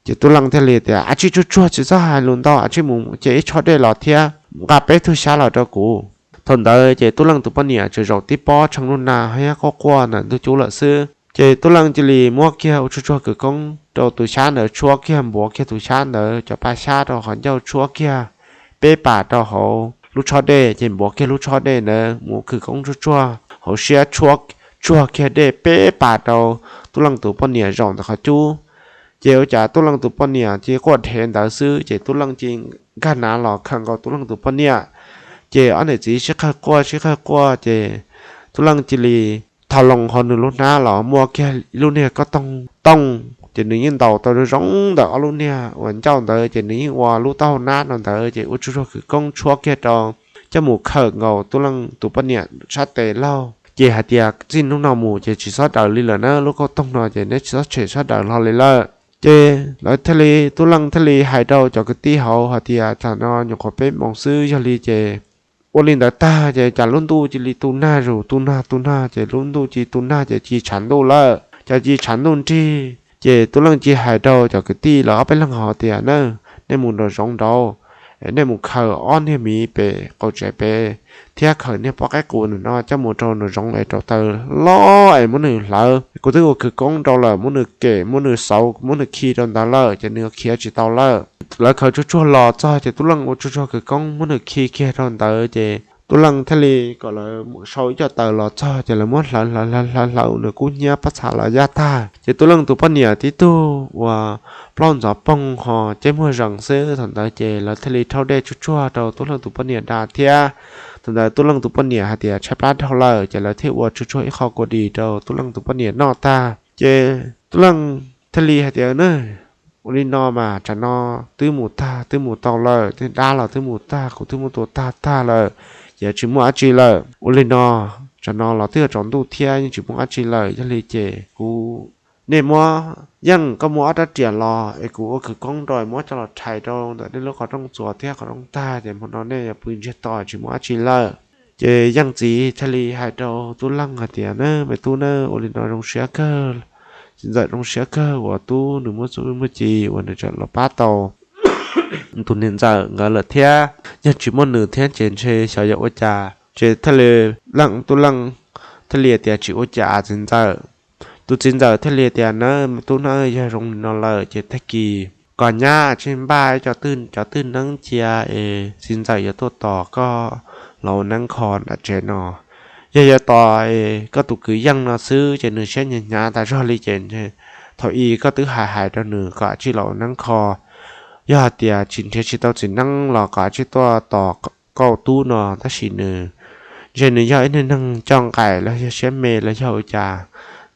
Ces Tub Leej thiaj li tias, ab tsi, tsuag tsuag, tsis txhob hais lus ntau, ab tsi, mus cia ib tsho dej los thiab nqa peb tug xyab los rau kuv. Thaum ntawd ces Tub Leej tus poj niam tseem zaum tib pob tshee lub nag thiab quaj quaj ntawm ntug cub lawm xwb. Ces tub leej cia li muab kiag ua tsuag tsuag khawv koob rau tus xyab ntawd, tshuab kiag npuav kiag tus xyab ntawd cov paj xyab rau qhov ncauj, tshuab kiag peb pas rau hauv lub tshob dej, ces npuav kiag lub tshob dej ntawd mus khawv koob tsuag tsuag hauv siab, tshuab tsuag kiag dej peb pas rau tub leej tus poj niam zaum ntawm qhov cub. Ces ua cas tub leej tus poj niam cia quaj dhev ntawd xwb, ces tub leej cia nkag nav los khawm nkaus tub leej tus poj niam. Ces ob niam txiv sib qawg quaj sib qawg quaj, ces tub leej cia li thau loo hauv nws lub hnab los muaj kiag lub niag kob tooj tooj, ces nws yeej ntaus tau zoo ntawm ob lub niag uas ncauj ntawd, ces nws yeej ua lub taub hau nab no ntawd, ces ua tsuag tsuag khawv koob tshuab kiag rau coj mus khawm nkaus tub leej tus poj niam sab tes laug. Ces hais tias txij hnub no mus ces tsis txhob daws li lawm na, lub kob tooj no ces neb tsis txhob tshem sab daws hlo li lawm. Ces lawv thiaj li, tub leej thiaj li hais rau cov kwv tij hauv hais tias tam no nyuam qhuav peb moos xwb, yog li ces ua li ntawd tag ces cas lub ntuj cia li tu nag zus tu nag tu nag, ces lub ntuj cia li tu nag ces cia li tshav ntuj lawm, ces cia li tshav ntuj nrig. Ces tub leej cia li hais rau cov kwv tij lawv ob peb leeg hais tias na, nej mus nraum zoov nraud, nej mus khaws ob niag miv pem qaum tsev pem thiab khaws niag pob qaib qus ntawm no coj mus rau nraum zoov es rauv taws loj es muab nws hlawv. Kuv twb ua khawv koob rau lawm, muab nws kem, muab nws xauv, muab nws khi rau ntawd lawm, ces nws khiav tsis tau lawm. Lawv khaws tsuag tsuag los txog ces tub leej ua tsuag tsuag khawv koob muab nws khi kiag rau ntawd, ces tub leej thiaj li kom lawv sau ib co taws los txog, ces lawv muab hlawv hlawv hlawv hlawv hlawv nws kub hnyiab pob txha los yaj tag. Ces tub leej tus poj niam tib tug uas plaub ntxov poog ho ceb muag zees xwb. Thaum ntawd ces lawv thiaj li rhaub dej tsuag tsuag rau tub leej tus poj niam da thiab. Thaum ntawd tub leej tus poj niam hais tias tshaib plab dhau lawm, ces lawv thiaj ua tsuag tsuag ib qho kua dis rau tub leej tus poj niam noj tag. Ces tub leej thiaj li hais tias na, ua li no mas tsam no twb mus tag twb mus tau lawm, tej dab los twb mus tag, kuv twb muab tua tag tag lawm, ces tsis muaj dab tsi lawm. Ua li no, tsam no los twb yuav tsaus ntuj thiab yeej tsis muaj dab tsi lawm, yog li ces kuv, nej muab, yeej koj muab ob rab riam los es kuv ua khawv koob rau muab coj los rhais rau ntawm nej lub qhov rooj txuas thiab qhov rooj tag, ces hmo no nej yuav pw ntsiag to tsis muaj dab tsi lawm. Ces yeej txiv thiaj li hais rau tub leej hais tias na, me tub na, ua li no zoo siab kawg, txiv ntxawm zoo siab kawg uas tub nws muaj txuj muaj ci uas nws tseem los pab tau tus niam ntxawm nkawd lawm thiab. Yog tsis muaj nws thiab ces ntshe xyov yuav ua cas. Ces thiaj li, leej, tub leej thiaj li tias tsis ua cas txiv ntxawm. Tus txiv ntxawm thiaj li tias na, me tub na, yog zoo li no lawm ces tag kis koj nyab tsij npaj ib co twj, cov twj neeb cia es txiv ntxawm yuav tuaj tos koj los ua neeb kho nram tsev no. Yog yuav tos koj tus kwv yeej no xwb ces nws siab hnyav hnyav tas zog li ces thaum ub koj twb hais hais rau nws kom tsij los ua neeb kho. Yog hais tias tsis nrhiav tsis tau txiv neeb los kom tsij tuaj tos koj tub no, tab sis nws ntshe nws yog ib neeg coj nqaim los yog siab me los yog ua cas,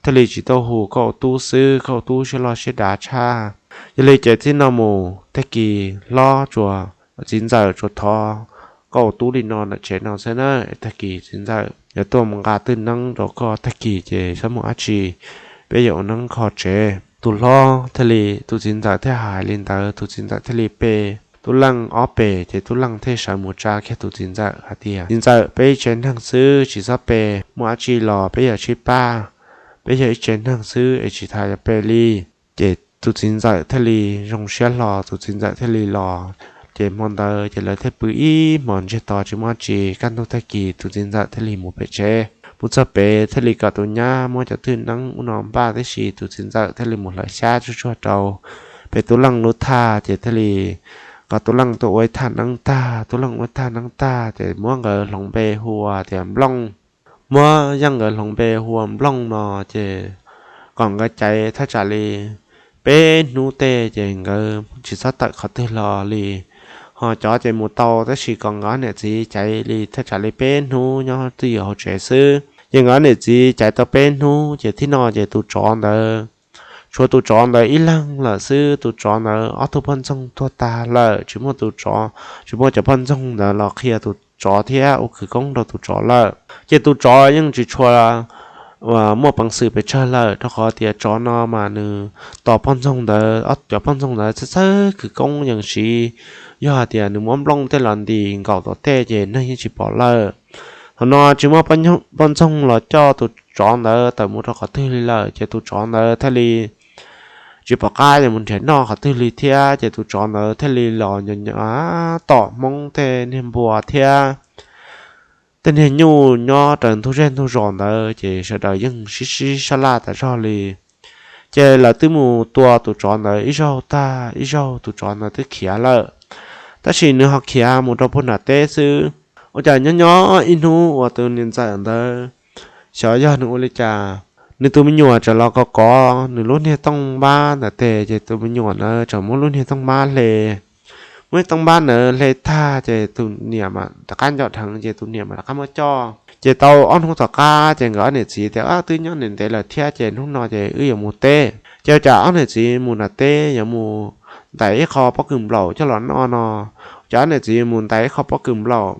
thiaj li tsis tuaj hu koj ua tub xwb, koj ua tub siab loj siab dav tshaj. Yog li ces txij no mus tag kis hlob tsuas, txiv ntxawm tsuas thov koj ua tub li no nram tsev no xwb na, tag kis txiv ntxawm yuav tuaj mus nqa twj neeb rau koj, tag kis ces txhob muaj dab tsi, peb yuav ua neeb kho tsev. Tus hlob thiaj li, tus txiv ntxawm thiaj hais li ntawd, tus txiv ntxawm thiaj li pe tub leej ob pe, ces tub leej thiaj sawv mus tsa kiag tus txiv ntxawm hais tias, txiv ntxawm, peb ib tsev neeg xwb tsis txhob pe, muaj dab tsi los peb yuav sib pab, peb yog ib tsev neeg xwb es tsis tas yuav pe li. Ces tus txiv ntxawm thiaj li zoo siab hlo, tus txiv ntxawm thiaj li los. Ces hmo ntawd ces lawv thiaj pw ib hmos ntsiag to tsis muaj dab tsi. Kaj ntug tag kis tus txiv ntxawm thiaj li mus pem tsev, mus txog pem thiaj li kom tus nyab muab cov twj neeb ub no npaj tib si, tus txiv ntxawm thiaj li mus hlawv xyab tsuag tsuag rau pem tub leej lub thaj, ces thiaj li kom tub leej tuaj ua ib thaj neeb tag. Tub leej ua ib thaj neeb tag ces muab nkawd hloov npe hu ua tias Nplooj. Muab yeej nkawd hloov npe hu ua Nplooj no, ces kom nkawd caiv thaj tsam li peb hnub tej ces nkawd tsis txhob tawm qhov twg los li. Ho cov ces mus tau, tab sis kom nkawd niam txiv caiv li thaj tsam li peb hnub nyob twj ywm hauv tsev xwb. Ces nkawd niam txiv caiv tau peb hnub ces thib no ces tus tsov ntawd, tshuav tus tsov ntawd ib leeg lawm xwb. Tus tsov ntawd ob tug poj ntxoog tuag tag lawm, tsis muaj tus tsov, tsis muaj cov poj ntxoog ntawd los qhia tus tsov thiab ua khawv koob rau tus tsov lawm. Ces tus tsov yeej tsis tshua muaj peev xwm pes tsawg lawm, rau qhov tias tsov no mas nws tos poj ntxoog ntawd, ob cov poj ntxoog ntawd txhawj txhawj khawv koob yeej siv. Yog hais tias nws muab Nplooj tej los ntim nkaum tom tej ces neeg yeej tsis pom lawm. Thaum no tsis muaj poj ntxoog los coj tus tsov ntawd tawm mus rau qhov twg li lawm, ces tus tsov ntawd thiaj li tsis pom qab yuav mus nrhiav noj qhov twg li thiab. Ces tus tsov ntawd thiaj li los nyo nyo tom Hmoob tej niag npua thiab tej niag nyuj nyob raws ntug zej ntug zos ntawd ces sawv daws yeej sib sib sab laj tas zog li. Ces lawv twb mus tua tus tsov ntawd ib zaug tag ib zaug tus tsov ntawd twb khiav lawm, tab sis nws ho khiav mus rau puag nram teb xwb. Ua cas nyob nyob ib hnub uas tus niam ntxawm ntawd xyov yog nws ua li cas, nws tus me nyuam tseem los kov kov nws lub niag tooj npab ntawd tes ces tus me nyuam ntawd tseem muab lub niag tooj npab hle. Muab tooj npab ntawd hle tag ces tus niam mam rov qab nco dheev ces tus niam mam rov qab muab coj. Ces tau ob hnub tom qab ces nkawd ob niam txiv tias twb nyob ntev ntev lawm thiab ces hnub no ces wb yuav mus teb. Ces ua cas ob niam txiv mus nram teb yuav mus ntais ib qho pob kws nplaum coj los noj no. Ua cas ob niam txiv mus ntais ib qho pob kws nplaum,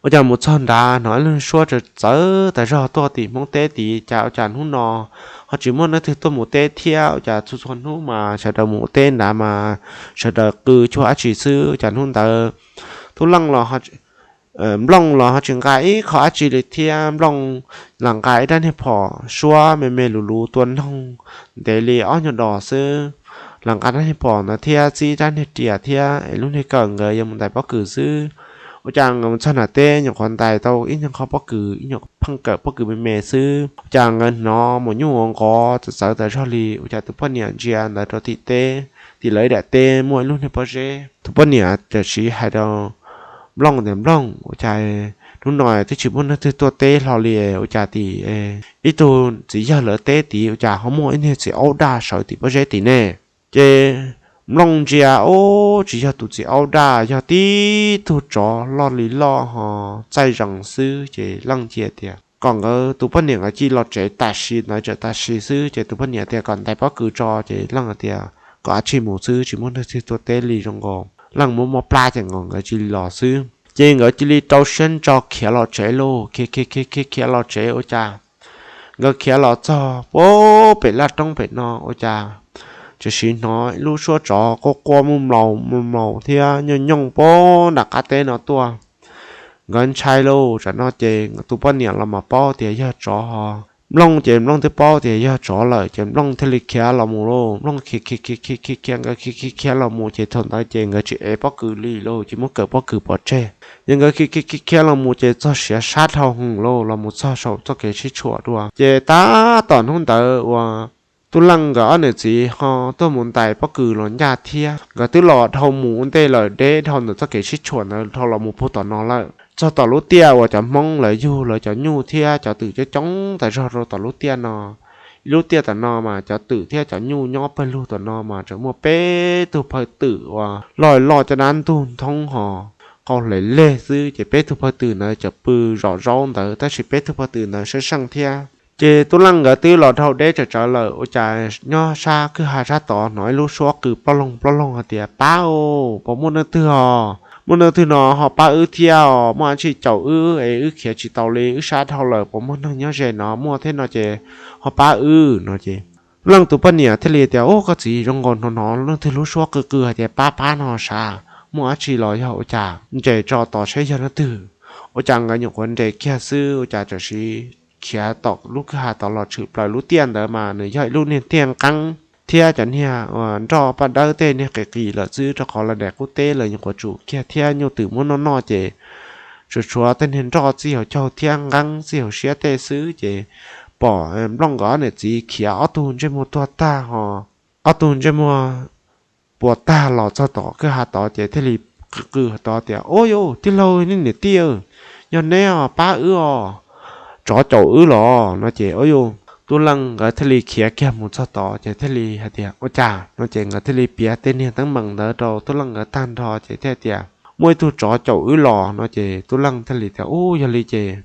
ua cas mus txog nrad hnov ib lub suab txawv txawv tas zog tuaj tim Hmoob teb tid, cas ua cas hnub no ho tsis muaj neeg twg tuaj mus teb thiab, ua cas txhua txhua hnub mas sawv daws mus ua teb nrad mas sawv daws qw cuag dab tsi xwb. Cas hnub ntawd Tub Leej los Nplooj los ho tsis nqa ib qho dab tsi li thiab, Nplooj lam nqa ib rab niag phom suab me me luv luv tua noog ntev li ob nyuag dos xwb, lam nqa rab niag phom ntawd thiab txib rab niag riam thiab es lub niag kawm nkawd yuav mus ntais pob kws xwb. Ua cas nkawd mus txog nram teb nyuam qhuav ntais tau ib nyuag qho pob kws, ib nyuag pheej kawm pob kws me me xwb, ua cas nkawd hnov maum nyuj ua nqov txawv txawv tas zog li. Ua cas tus poj niam ntsia ntawd rau tim teb, tim lawv ib daim teb muaj ib lub niag pob zeb. Tus poj niam tam sim hais rau Nplooj tias Nplooj, ua cas hnub no twb tsis muaj neeg twg tuaj teb hlo li, ua cas tim ib tug txiv yawg lawv teb tid ua cas ho muaj ib niag txiv aub daj sawv tim pob zeb tim ne? Ces Nplooj ntsia, ub, tsis yog tus txiv aub daj, yog tib tug tsov loj li loj ho txaij zees xwb. Ces Leej cia tias kom nkawd tus poj niam nkawd cia li los tsev tam sim ntawd, tam sim xwb. Ces tus poj niam tias kom ntais pob kws tso, ces Leej tias kom dab tsi mus xwb, tsis muaj neeg twg tuaj teb li, zoo nkaus Leej muaj mob plab ces nkawd cia li los xwb. Ces nkawd cia li rau siab ntso khiav los tsev lauj, khiav khiav khiav khiav khiav los tsev ua cas nkawd khiav los txog pem laj roob pem no ua cas tam sim hnov lub suab tsov quaj quaj muaj mlaus muaj mlaus thiab nyooj nyooj pem nram qab teb no tuaj. Nkawd ntshai lauj, tam no ces tus poj niam los mas paub tias yog tsov ho Nplooj ces Nplooj twb paub tias yog tsov lawm, ces Nplooj thiaj li khiav los mus lauj. Nplooj khiav khiav khiav khiav khiav khiav, nkawd khiav khiav khiav los mus ces thaum ntawd ces nkawd tsis ev pob kws li lauj, tsis muab kawm pob kws pov tseg. Ces nkawd khiav khiav khiav khiav los mus ces txog siav sab dhau hwv lauj, los mus txog saum txoj kev sib tshuam dua. Ces tab tom hnub ntawd uas Tub Leej nkawd ob niam txiv ho tuaj mus ntais pob kws los ncaj thiab, nkawd twb los dhau mus ua ntej lawm, deb dhau ntawm txoj kev sib tshuam ntawd dhau los mus puag tom no lawm. Txog tom lub tiaj uas cov Hmoob lawv yug lawv cov nyuj thiab cov twm coob coob tas zog rau tom lub tiaj no. Ib lub tiaj tom no mas cov twm thiab cov nyuj nyob pawg lug tom no mas tseem muaj peb tug phawj twm uas loj loj caj dab ntug nthoob ho qau hle leg xwb, ces peb tug phawj twm ntawd tseem pw zom zaub ntawd, tab sis peb tug phawj twm ntawd sab seej thiab. Ces Tub Leej nkawd twb los dhau deb tsawv tsawv lawm, ua cas nyob sab kwj ha sab tod hnov ib lub suab qw plob loog plob loog hais tias, Pab os, puas muaj neeg twg os? Muaj neeg twg no ho pab wb thiab os, muaj dab tsi caum wb es wb khiav tsis tau li, wb sab dhau lawm, puas muaj neeg nyob ze no muaj thiab no ces ho pab wb no ces Tub Leej tus poj niam thiaj li tias, Ub, koj txiv, zoo nkaus hnov hnov leej twg lub suab qw qw hais tias pab pab no sav, muaj dab tsi los yog ua cas, nres tso tos saib yog leej twg. Ua cas nkawd nyuam qhuav nres kiag xwb ua cas tam sim khiav tom lub kwj ha tod los tshwm plaws lub tiaj ntawd mas nws yog ib lub niag tiaj nqeeb thiab cov niag nroj paj dawb tej niag qis qis lawm xwb, rau qhov lawv daim qub teb lawv nyuam qhuav tsum kiag thiab nyuj twm muab noj noj ces tsuas tshuav tej niag nroj txij hauv caug thiab nqeeb txij hauv siab tej xwb. Ces pom Nplooj nkawd ob niam txiv khiav ob tug ntsej muag tuag tag ho ob tug ntsej muag puas tag los txog tom kwj ha tod ces thiaj li qw qw tod tias, Ub, yus tij laug, nej niam tij, yog neb os, pab wb os, tsov caum wb los no ces, ub, yus Tub Leej nkawd thiaj li khiav kiag mus txog tod ces thiaj li hais tias, Ua cas no ces nkawd thiaj li piav tej niag teeb meem ntawd rau Tub Leej nkawd tag nrho ces thiaj tias, Muaj ib tug tsov caum wb los no ces Tub Leej thiaj li tias, Ub, yog li ces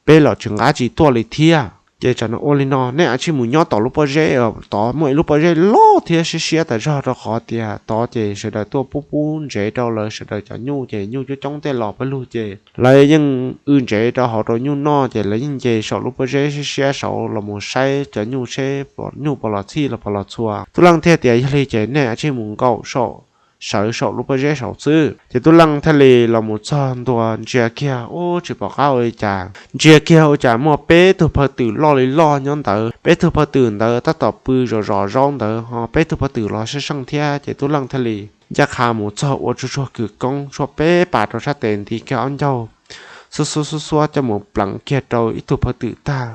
peb los tsis nqa dab tsi tuaj li thiab. Ces tsam no ua li no, nej cia li mus nyob tom lub pob zeb tod, muaj ib lub pob zeb loj thiab siab siab tas zog rau qhov tias tod ces sawv daws tuaj pub pub ntsev rau lawv sawv daws cov nyuj ces nyuj coob coob tej los pawg lug ces lawv yeej w ntsev rau hauv rau nyuj noj ces lawv yeej nce saum lub pob zeb siab siab saud los mus saib cov nyuj seb nyuj puas los txhij los puas los txhua. Tub Leej thiaj tias, Yog li ces nej cia li mus nkaum saum, sawv saum lub pob zeb saud xwb. Ces Tub Leej thiaj li los mus txog ntua ntsia kiag, ub, tsis pom qab ua li cas, ntsia kiag ua cas muaj peb tug phawj twm loj li loj nyob ntawd. Peb tug phawj twm ntawd tab tom pw zom zos zaub ntawd ho peb tug phawj twm los sab seej thiab. Ces Tub Leej thiaj li ncaj qha mus txog ua tsuag tsuag kws koob tshuab peb pas rau sab tes nti kiag ob ncaug xuab xuab xuab xuab coj mus pleev kiag rau ib tug phaw twm tag.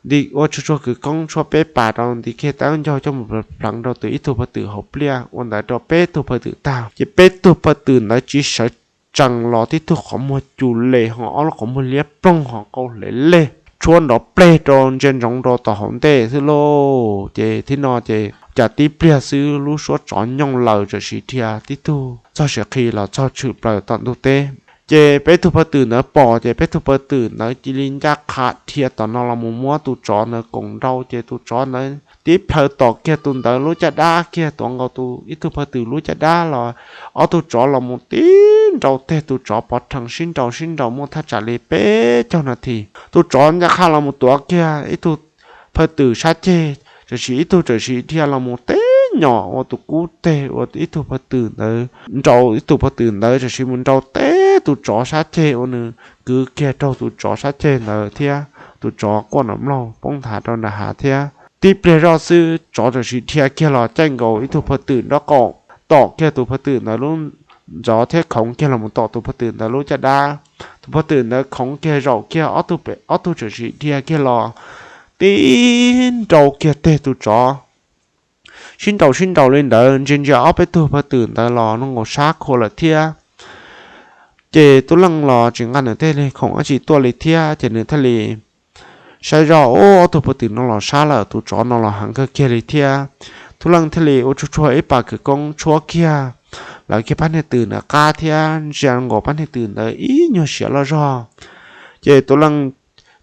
Nti ua tsuag tsuag kwv koob tshuab peb pas rau nti kiag tab ncaug coj mus pleev rau tus ib tug phaw twm hauv pliaj ua ntawd rau peb tug phaw twm tag. Ces peb tug phaw twm ntawd tsis sawv tsees los tib tug qhov muag cus les ho ob lub qhov muag liab ploog ho qau hle lej tshuab nrov pleg rau ntsia ntsoov rau tom hauv ntej xwb lauj. Ces tib no ces cas tib pliag xwb lub suab tsov nyooj laws tam sim dhia tib tug txog siav qhi los txog tshwm plaws tom ntug teb. Ces peb tug phaw twm ntawd pom ces peb tug phaw twm ntawd cia li ncaj qha dhia tom no los mus muab tus tsov ntawd koom nrau ces tus tsov ntawd tib plhaw tom kiag tus ntawd lub caj dab kiag tuav nkaus tus ib tug phaw twm lub caj dab los ob tug tsov los mus tib nrau teg tus tsov pov rhees sib nrau sib nrau muaj thaj tsam li peb caug nas this. Tus tsov ncaj qha los mus tuav kiag ib tug phaw twm sab ceg tam sim ib tug tam sim dhia los mus teb nyom ua tus kub teg ua ib tug phaw twm ntawd nrau ib tug phaw twm ntawd tam sim mus nrau teb tus tsov sab ceg ua nws kwv kiag raug tus tsov sab ceg ntawd thiab tus tsov quaj nrov mloog poob nthav rau nram hav thiab. Tib pliag zoj xwb tsov tam sim dhia kiag los caij nkaus ib tug phaw twm nraub qaum tom kiag tus phaw twm ntawd lub ntxov thiab khoov kiag los mus tom tus phaw twm ntawd lub caj dab. Tus phaw twm ntawd khoov kiag zaum kiag ob tug tam sim dhia kiag los tib nrau kiag teg tus tsov. Sib nrau sib nrau li ntawd ntsia ntsia ob peb tug phaw twm ntawd los nkaus sab khua lawm thiab. Ces tub leej los tsis nqa nws tej li khoom dab tsi tuaj li thiab ces nws thiaj li saib zoj, Ub, ob tug phaw twm no los sab lawm, tus tsov no los heev kawg kiag li thiab. Tub leej thiaj li ua tsuag tsuag ib pas kwv koob tshuab kiag lawv kiag pab niag twm ntawd qab thiab ntsia nkaus pab niag twm ntawd ib nyuag siav loj zog. Ces tub leej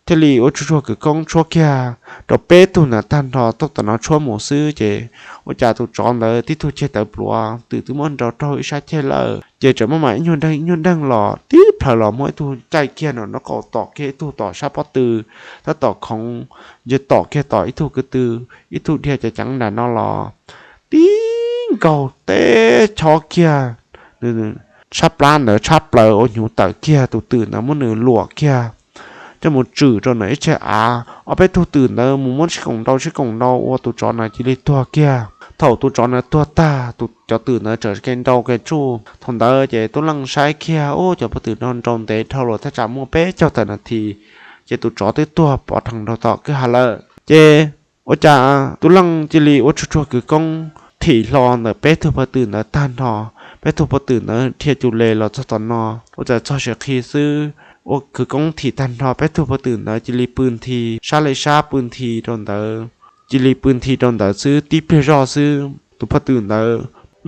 thiaj li ua tsuag tsuag kwv koob tshuab kiag rau peb tug ntawd tag nrho tuaj tom no tshuab mus xwb ces ua cas tus tsov ntawd tib tug ceg tawv pluav twm twb muab nrau raug ib sab ceg lawm ces tseem muaj mam ib nyuag deeg ib nyuag deeg los tib plhaw los muaj ib tug caij kiag nraub qaum tom kiag ib tug tom sab pob tw, tab tom khoov ntsia tom kiag tom ib tug kwv tw, ib tug dhia ceev ceev nram no los tib nkaug teb chob kiag nws sab plab ntawd tshab plaws ua hnyuv tawm kiag tus twm ntawd muab nws luam kiag coj mus tswm rau ntawm ib txhia av. Ob peb tug twm ntawd mus muab sib koom nrau sib koom nrau ua tus tsov ntawd cia li tuag kiag. Thaum tus tsov ntawd tuag tag tus cov twm ntawd txawm kev nrau kev tsuj. Thaum ntawd ces tub leej saib kiag, Ub, cov phaw twm no nrau ntev dhau los thaj tsam muaj peb caug tawm nas this ces tus tsov twb tuag pov rhees rau tom kwj ha lawm. Ces ua cas tub leej cia li ua tsuag tsuag kwv koob thim hlo ntawm peb tug phaw twm ntawd tag nrho. Peb tug phaw twm ntawd dhia cus les los txog tom no ua cas txog siav qhi xwb, ua kwv koob thim tag nrho peb tug phaw twm ntawd cia li pw nthi sab li sab pw nthi rau ntawd. Cia li pw nthi rau ntawd xwb tib pliag zoj xwb tus phaw twm ntawd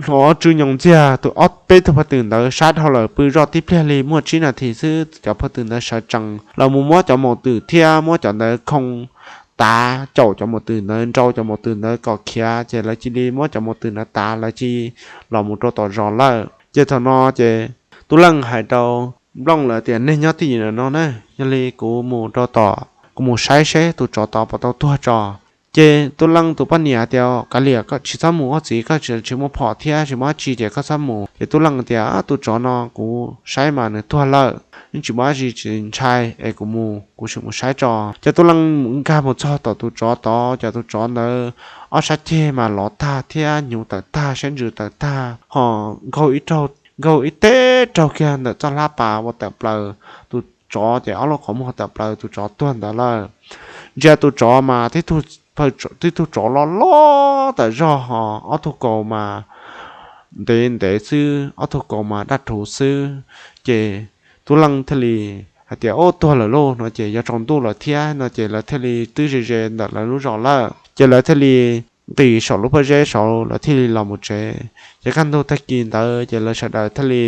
hnov tsw nyoos ntxiag tus ob peb tug phaw twm ntawd sab dhau lawm pw zoj tib pliag li muaj tsib nas this xwb cov phaw twm ntawd sawv tsees los mus muab cov maum twm thiab muab cov ntawd khoo tav caum cov maum twm ntawd nrau cov maum twm ntawd kom khiav ces lawv cia li muab cov maum twm ntawd tav lawv cia li los mus rau tom zos lawm. Ces thaum no ces tub leej hais rau Nplooj lawv tias, Nej nyob twj ywm no na, yog li kuv mus rau tom kuv mus saib seb tus tsov tod puas tau tuag tso. Ces tub leej tus poj niam tias, Kav liam, koj tsis txhob mus, koj txiv koj tsis muaj phom thiab tsis muaj dab tsi ces koj txhob mus. Ces tub leej tias, Tus tsov no kuv saib mas nws tuag lawm, yeej tsis muaj dab tsi tsis ntshai es kuv mus, kuv sim mus saib tso. Ces tub leej nkag mus txog tom tus tsov tod ces tus tsov ntawd ob sab ceg mas lov tag thiab hnyuv tawm tag siab ntsws tawm tag ho nkaug ib teg raug kiag ntawm txoj hlab pas ua tawm plaws. Tus tsov ces ob lub qhov muag tawm plaws tus tsov tuag ntawd lawm. Ntsia tus tsov mas tib tug tsov loj loj tawm zog ho ob tug kaus mas ntev ntev xwb, ob tug kaus mas daj rhuv xwb. Ces tub leej thiaj li hais tias, Ub, tuag lawm lauj, no ces yog tsaus ntuj lawm thiab no ces lawv thiaj li twb ze ze ntawm lawv lub zos lawm ces lawv thiaj li nqis saum lub pob zeb saud lawv thiaj li los mus tsev. Ces kaj ntug tag kis ntawd ces lawv sawv daws thiaj li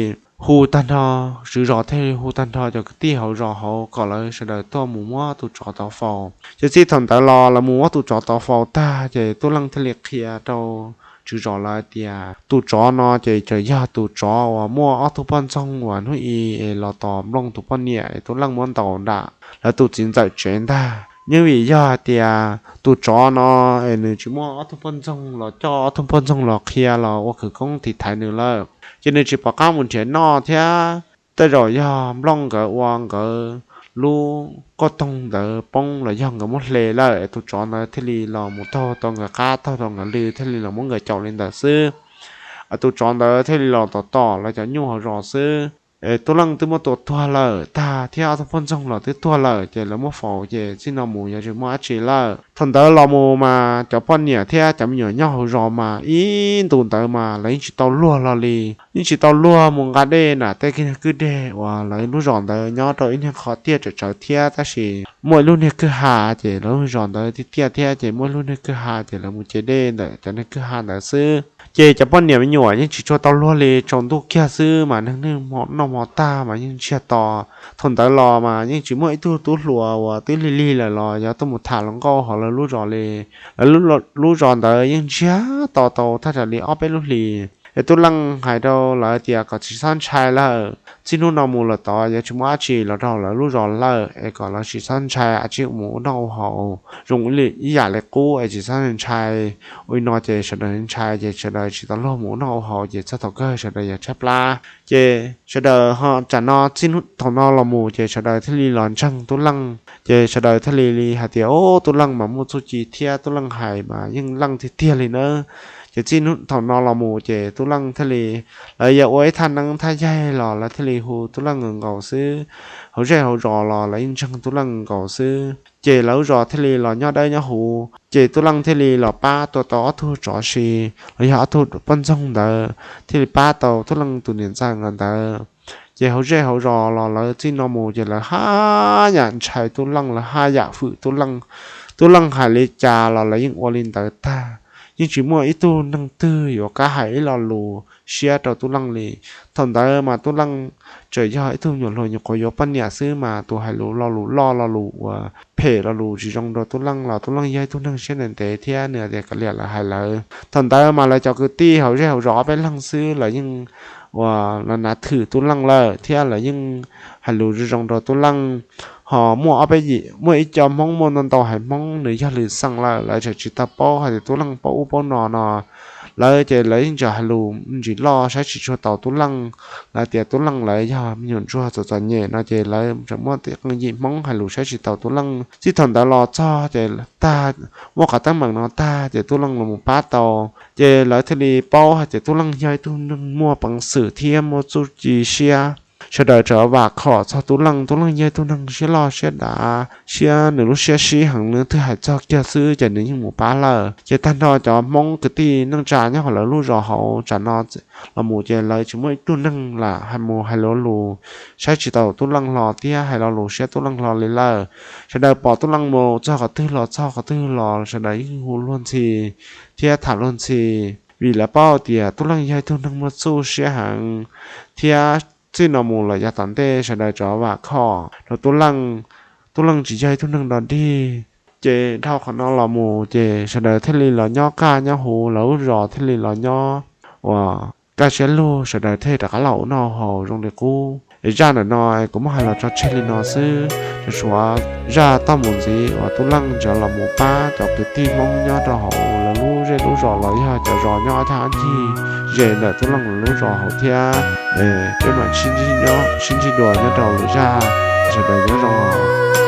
hu tag nrho, tswv zos thiaj li hu tag nrho cov kwv tij hauv zos hauv kom lawv sawv daws tuaj mus muab tus tsov tod faus. Ces txij thaum ntawd los lawv mus muab tus tsov tod faus tag ces tub leej thiaj li qhia rau tswv zos lawv tias tus tsov no ces txawm yog tus tsov uas muaj ob tug poj ntxoog uas hnub i es los tos Nplooj tus poj niam es tub leej muab ntaus nram lawv tus txiv ntxawm tsev ntag. Yeej vim yog hais tias tus tsov no es nws tsis muaj ob tug poj ntxoog los coj ob tug poj ntxoog los qhia los ua khawv koob tiv thaiv nws lawm, ces nws tsis pom qab mus nrhiav noj thiab. Tej zaum yog Nplooj nkawd ua nkawd lub qauj toog ntawd poob los yog nkawd muab hle lawm es tus tsov ntawd thiaj li los mus taug tau nkawd qab taug tau nkawd lw thiaj li los muab nkawd caum li ntawd xwb. Tus tsov ntawd thiaj li los tom tom lawv cov nyuj hauv zos xwb. Tub Leej twb muab tua tuag lawm tag thiab ob tug poj ntxoog los twb tuag lawm, ces lawv muab faus ces txij no mus yuav tsis muaj dab tsi lawm. Thaum ntawd los mus mas cov poj niam thiab cov me nyuam nyob hauv zos mas ib ntus ntawd mas lawv yeej tsis tau luag hlo li. Yeej tsis tau luag mus nqa dej nram tej kwj deg uas lawv lub zos ntawd nyob rau ib niag qhov tiaj tsawv tsawv thiab, tab sis muaj ib lub niag kwj ha, ces lawv lub zos ntawd tiaj tiaj thiab, ces muaj ib lub niag kwj ha, ces lawv mus ce dej ntawm cov niag kwj ha ntawd xwb. Ces cov poj niam me nyuam yeej tsis tshua tau luag li, tsaus ntuj kiag xwb mas neeg noj mov tag mas yeej ntsiag to. Thaum ntawd los mas yeej tsis muaj ib tug tub hluas uas twb lig lig lawm los yog tuaj mus tham hluas nkauj hauv lawv lub zos li. Lawv lub zos ntawd yeej ntsiag to tau thaj tsam li ob peb lub hlis. Es Tub Leej hais rau lawv tias kom tsis txhob ntshai lawm, txij hnub no mus lawm tod yuav tsis muaj dab tsi los rau lawv lub zos lawm, es kom lawv tsis txhob ntshai, ua tsis mus ua noj ua haus zoo ib yam li qub, es tsis txhob ntshai. Ua li no ces sawv daws ntshai, ces sawv daws tsis tau luag mus ua noj ua haus, ces txog thaum kawg sawv daws yuav tshaib plab. Ces sawv daws ho tsam no txij thaum no los mus ces sawv daws thiaj li los ntseeg Tub Leej, ces sawv daws thiaj li hais tias, Ub, Tub Leej mas muaj txuj ci thiab, Tub Leej hais mas yeej leej tiag tiag li nawb. Ces txij thaum no los mus ces Tub Leej thiaj li, lawv yuav ua ib thaj neeb thaj yaig los lawv thiaj li hu Tub Leej nkaus xwb. Hauv zej hauv zos los lawv yeej ntseeg Tub Leej nkaus xwb, ces lawv lub zos thiaj li los nyob dawb nyob huv. Ces Tub Leej thiaj li los pab tua tau ob tug tsov si, los yog ob tug poj ntxoog ntawd, thiaj li pab tau Tub Leej tus niam ntxawm ntawd. Ces hauv zej hauv zos los lawv txij no mus ces lawv haj yam ntshai Tub Leej, lawv haj yam hwm Tub Leej. Tub Leej hais li cas los lawv yeej ua li ntawd tag, yeej tsis muaj ib tug neeg twg yuav qab hais ib lo lus siab rau Tub Leej li. Thaum ntawd mas Tub Leej tseem yog ib tug me nyuam hluas nyuam qhuav yuav poj niam xwb mas tus hais lus lo lus loj lo lus uas phem lo lus tsis zoo rau Tub Leej los Tub Leej yog ib tug neeg siab ntev ntev thiab nws tias kav liam lawv hais lawv. Thaum ntawd mas lawv cov kwv tij hauv zej hauv zos ob peb leeg xwb lawv yeej uas los nav thwm Tub Leej lawm thiab lawv yeej hais lus zoo zoo rau Tub Leej. Ho muaj ob peb yim, muaj ib co Hmoob muaj ntau ntau haiv Hmoob nws yog lwm xeem lawm, lawv tseem tsis tau paub hais tias Tub Leej paub ub paub no no. Lawv ces lawv yeej tseem hais lus ntsis loj saib tsis tshua taus Tub Leej. Lawv tias Tub Leej lawv yog me nyuam ntsuag txom txom nyem no ces lawv tseem muaj tej qee yim Hmoob hais lus saib tsis taus Tub Leej. Txij thaum ntawd los txog ces tag, muaj qhov teeb meem no tag ces Tub Leej los mus pab tau. Ces lawv thiaj li paub hais tias Tub Leej yog ib tug neeg muaj peev xwm thiab muaj txuj ci siab. Sawv daws tseem vam khom txog Tub Leej, Tub Leej yog ib tug neeg siab loj siab dav, siab nws lub siab sib heev, nws twb hais txog kiag xwb ces nws yeej mus pab lawm. Ces tag nrho cov Hmoob kwv tij neej tsa nyob hauv lawv lub zos hauv tsam no los mus ces lawv tsis muaj ib tug neeg lam hais mus hais lo lus saib tsis taus Tub Leej hlo thiab hais lo lus siab Tub Leej hlo li lawm. Sawv daws pom Tub Leej mus txog qhov twg los txog qhov twg los sawv daws yeej hu luag ntxhi thiab tham luag ntxhi, vim lawv paub tias Tub Leej yog ib tug neeg muaj txuj siab heev. Thiab txij no mus los yav tom ntej sawv daws tseem vam khom rau Tub Leej, Tub Leej tsis yog ib tug neeg dog dig. Ces dhau qhov no los mus ces sawv daws thiaj li los nyob kaj nyob huv, lawv lub zos thiaj li los nyob uas kaj siab lug, sawv daws thiaj rov qab los ua noj haus zoo li qub. Es zaj ntawm no kuv muab hais los tso tseg li no xwb, tseem tshuav zaj toj mus ntxiv uas Tub Leej ntawd los mus pab cov kwv tij Hmoob nyob rau hauv lawv lub zej lub zos los yog cov zos nyob thaj ncig ze ntawm Tub Leej lawv lub zos hauv thiab. Peb mam sib ntsib dua nyob rau lwm zaj, sawv daws nyob zoo.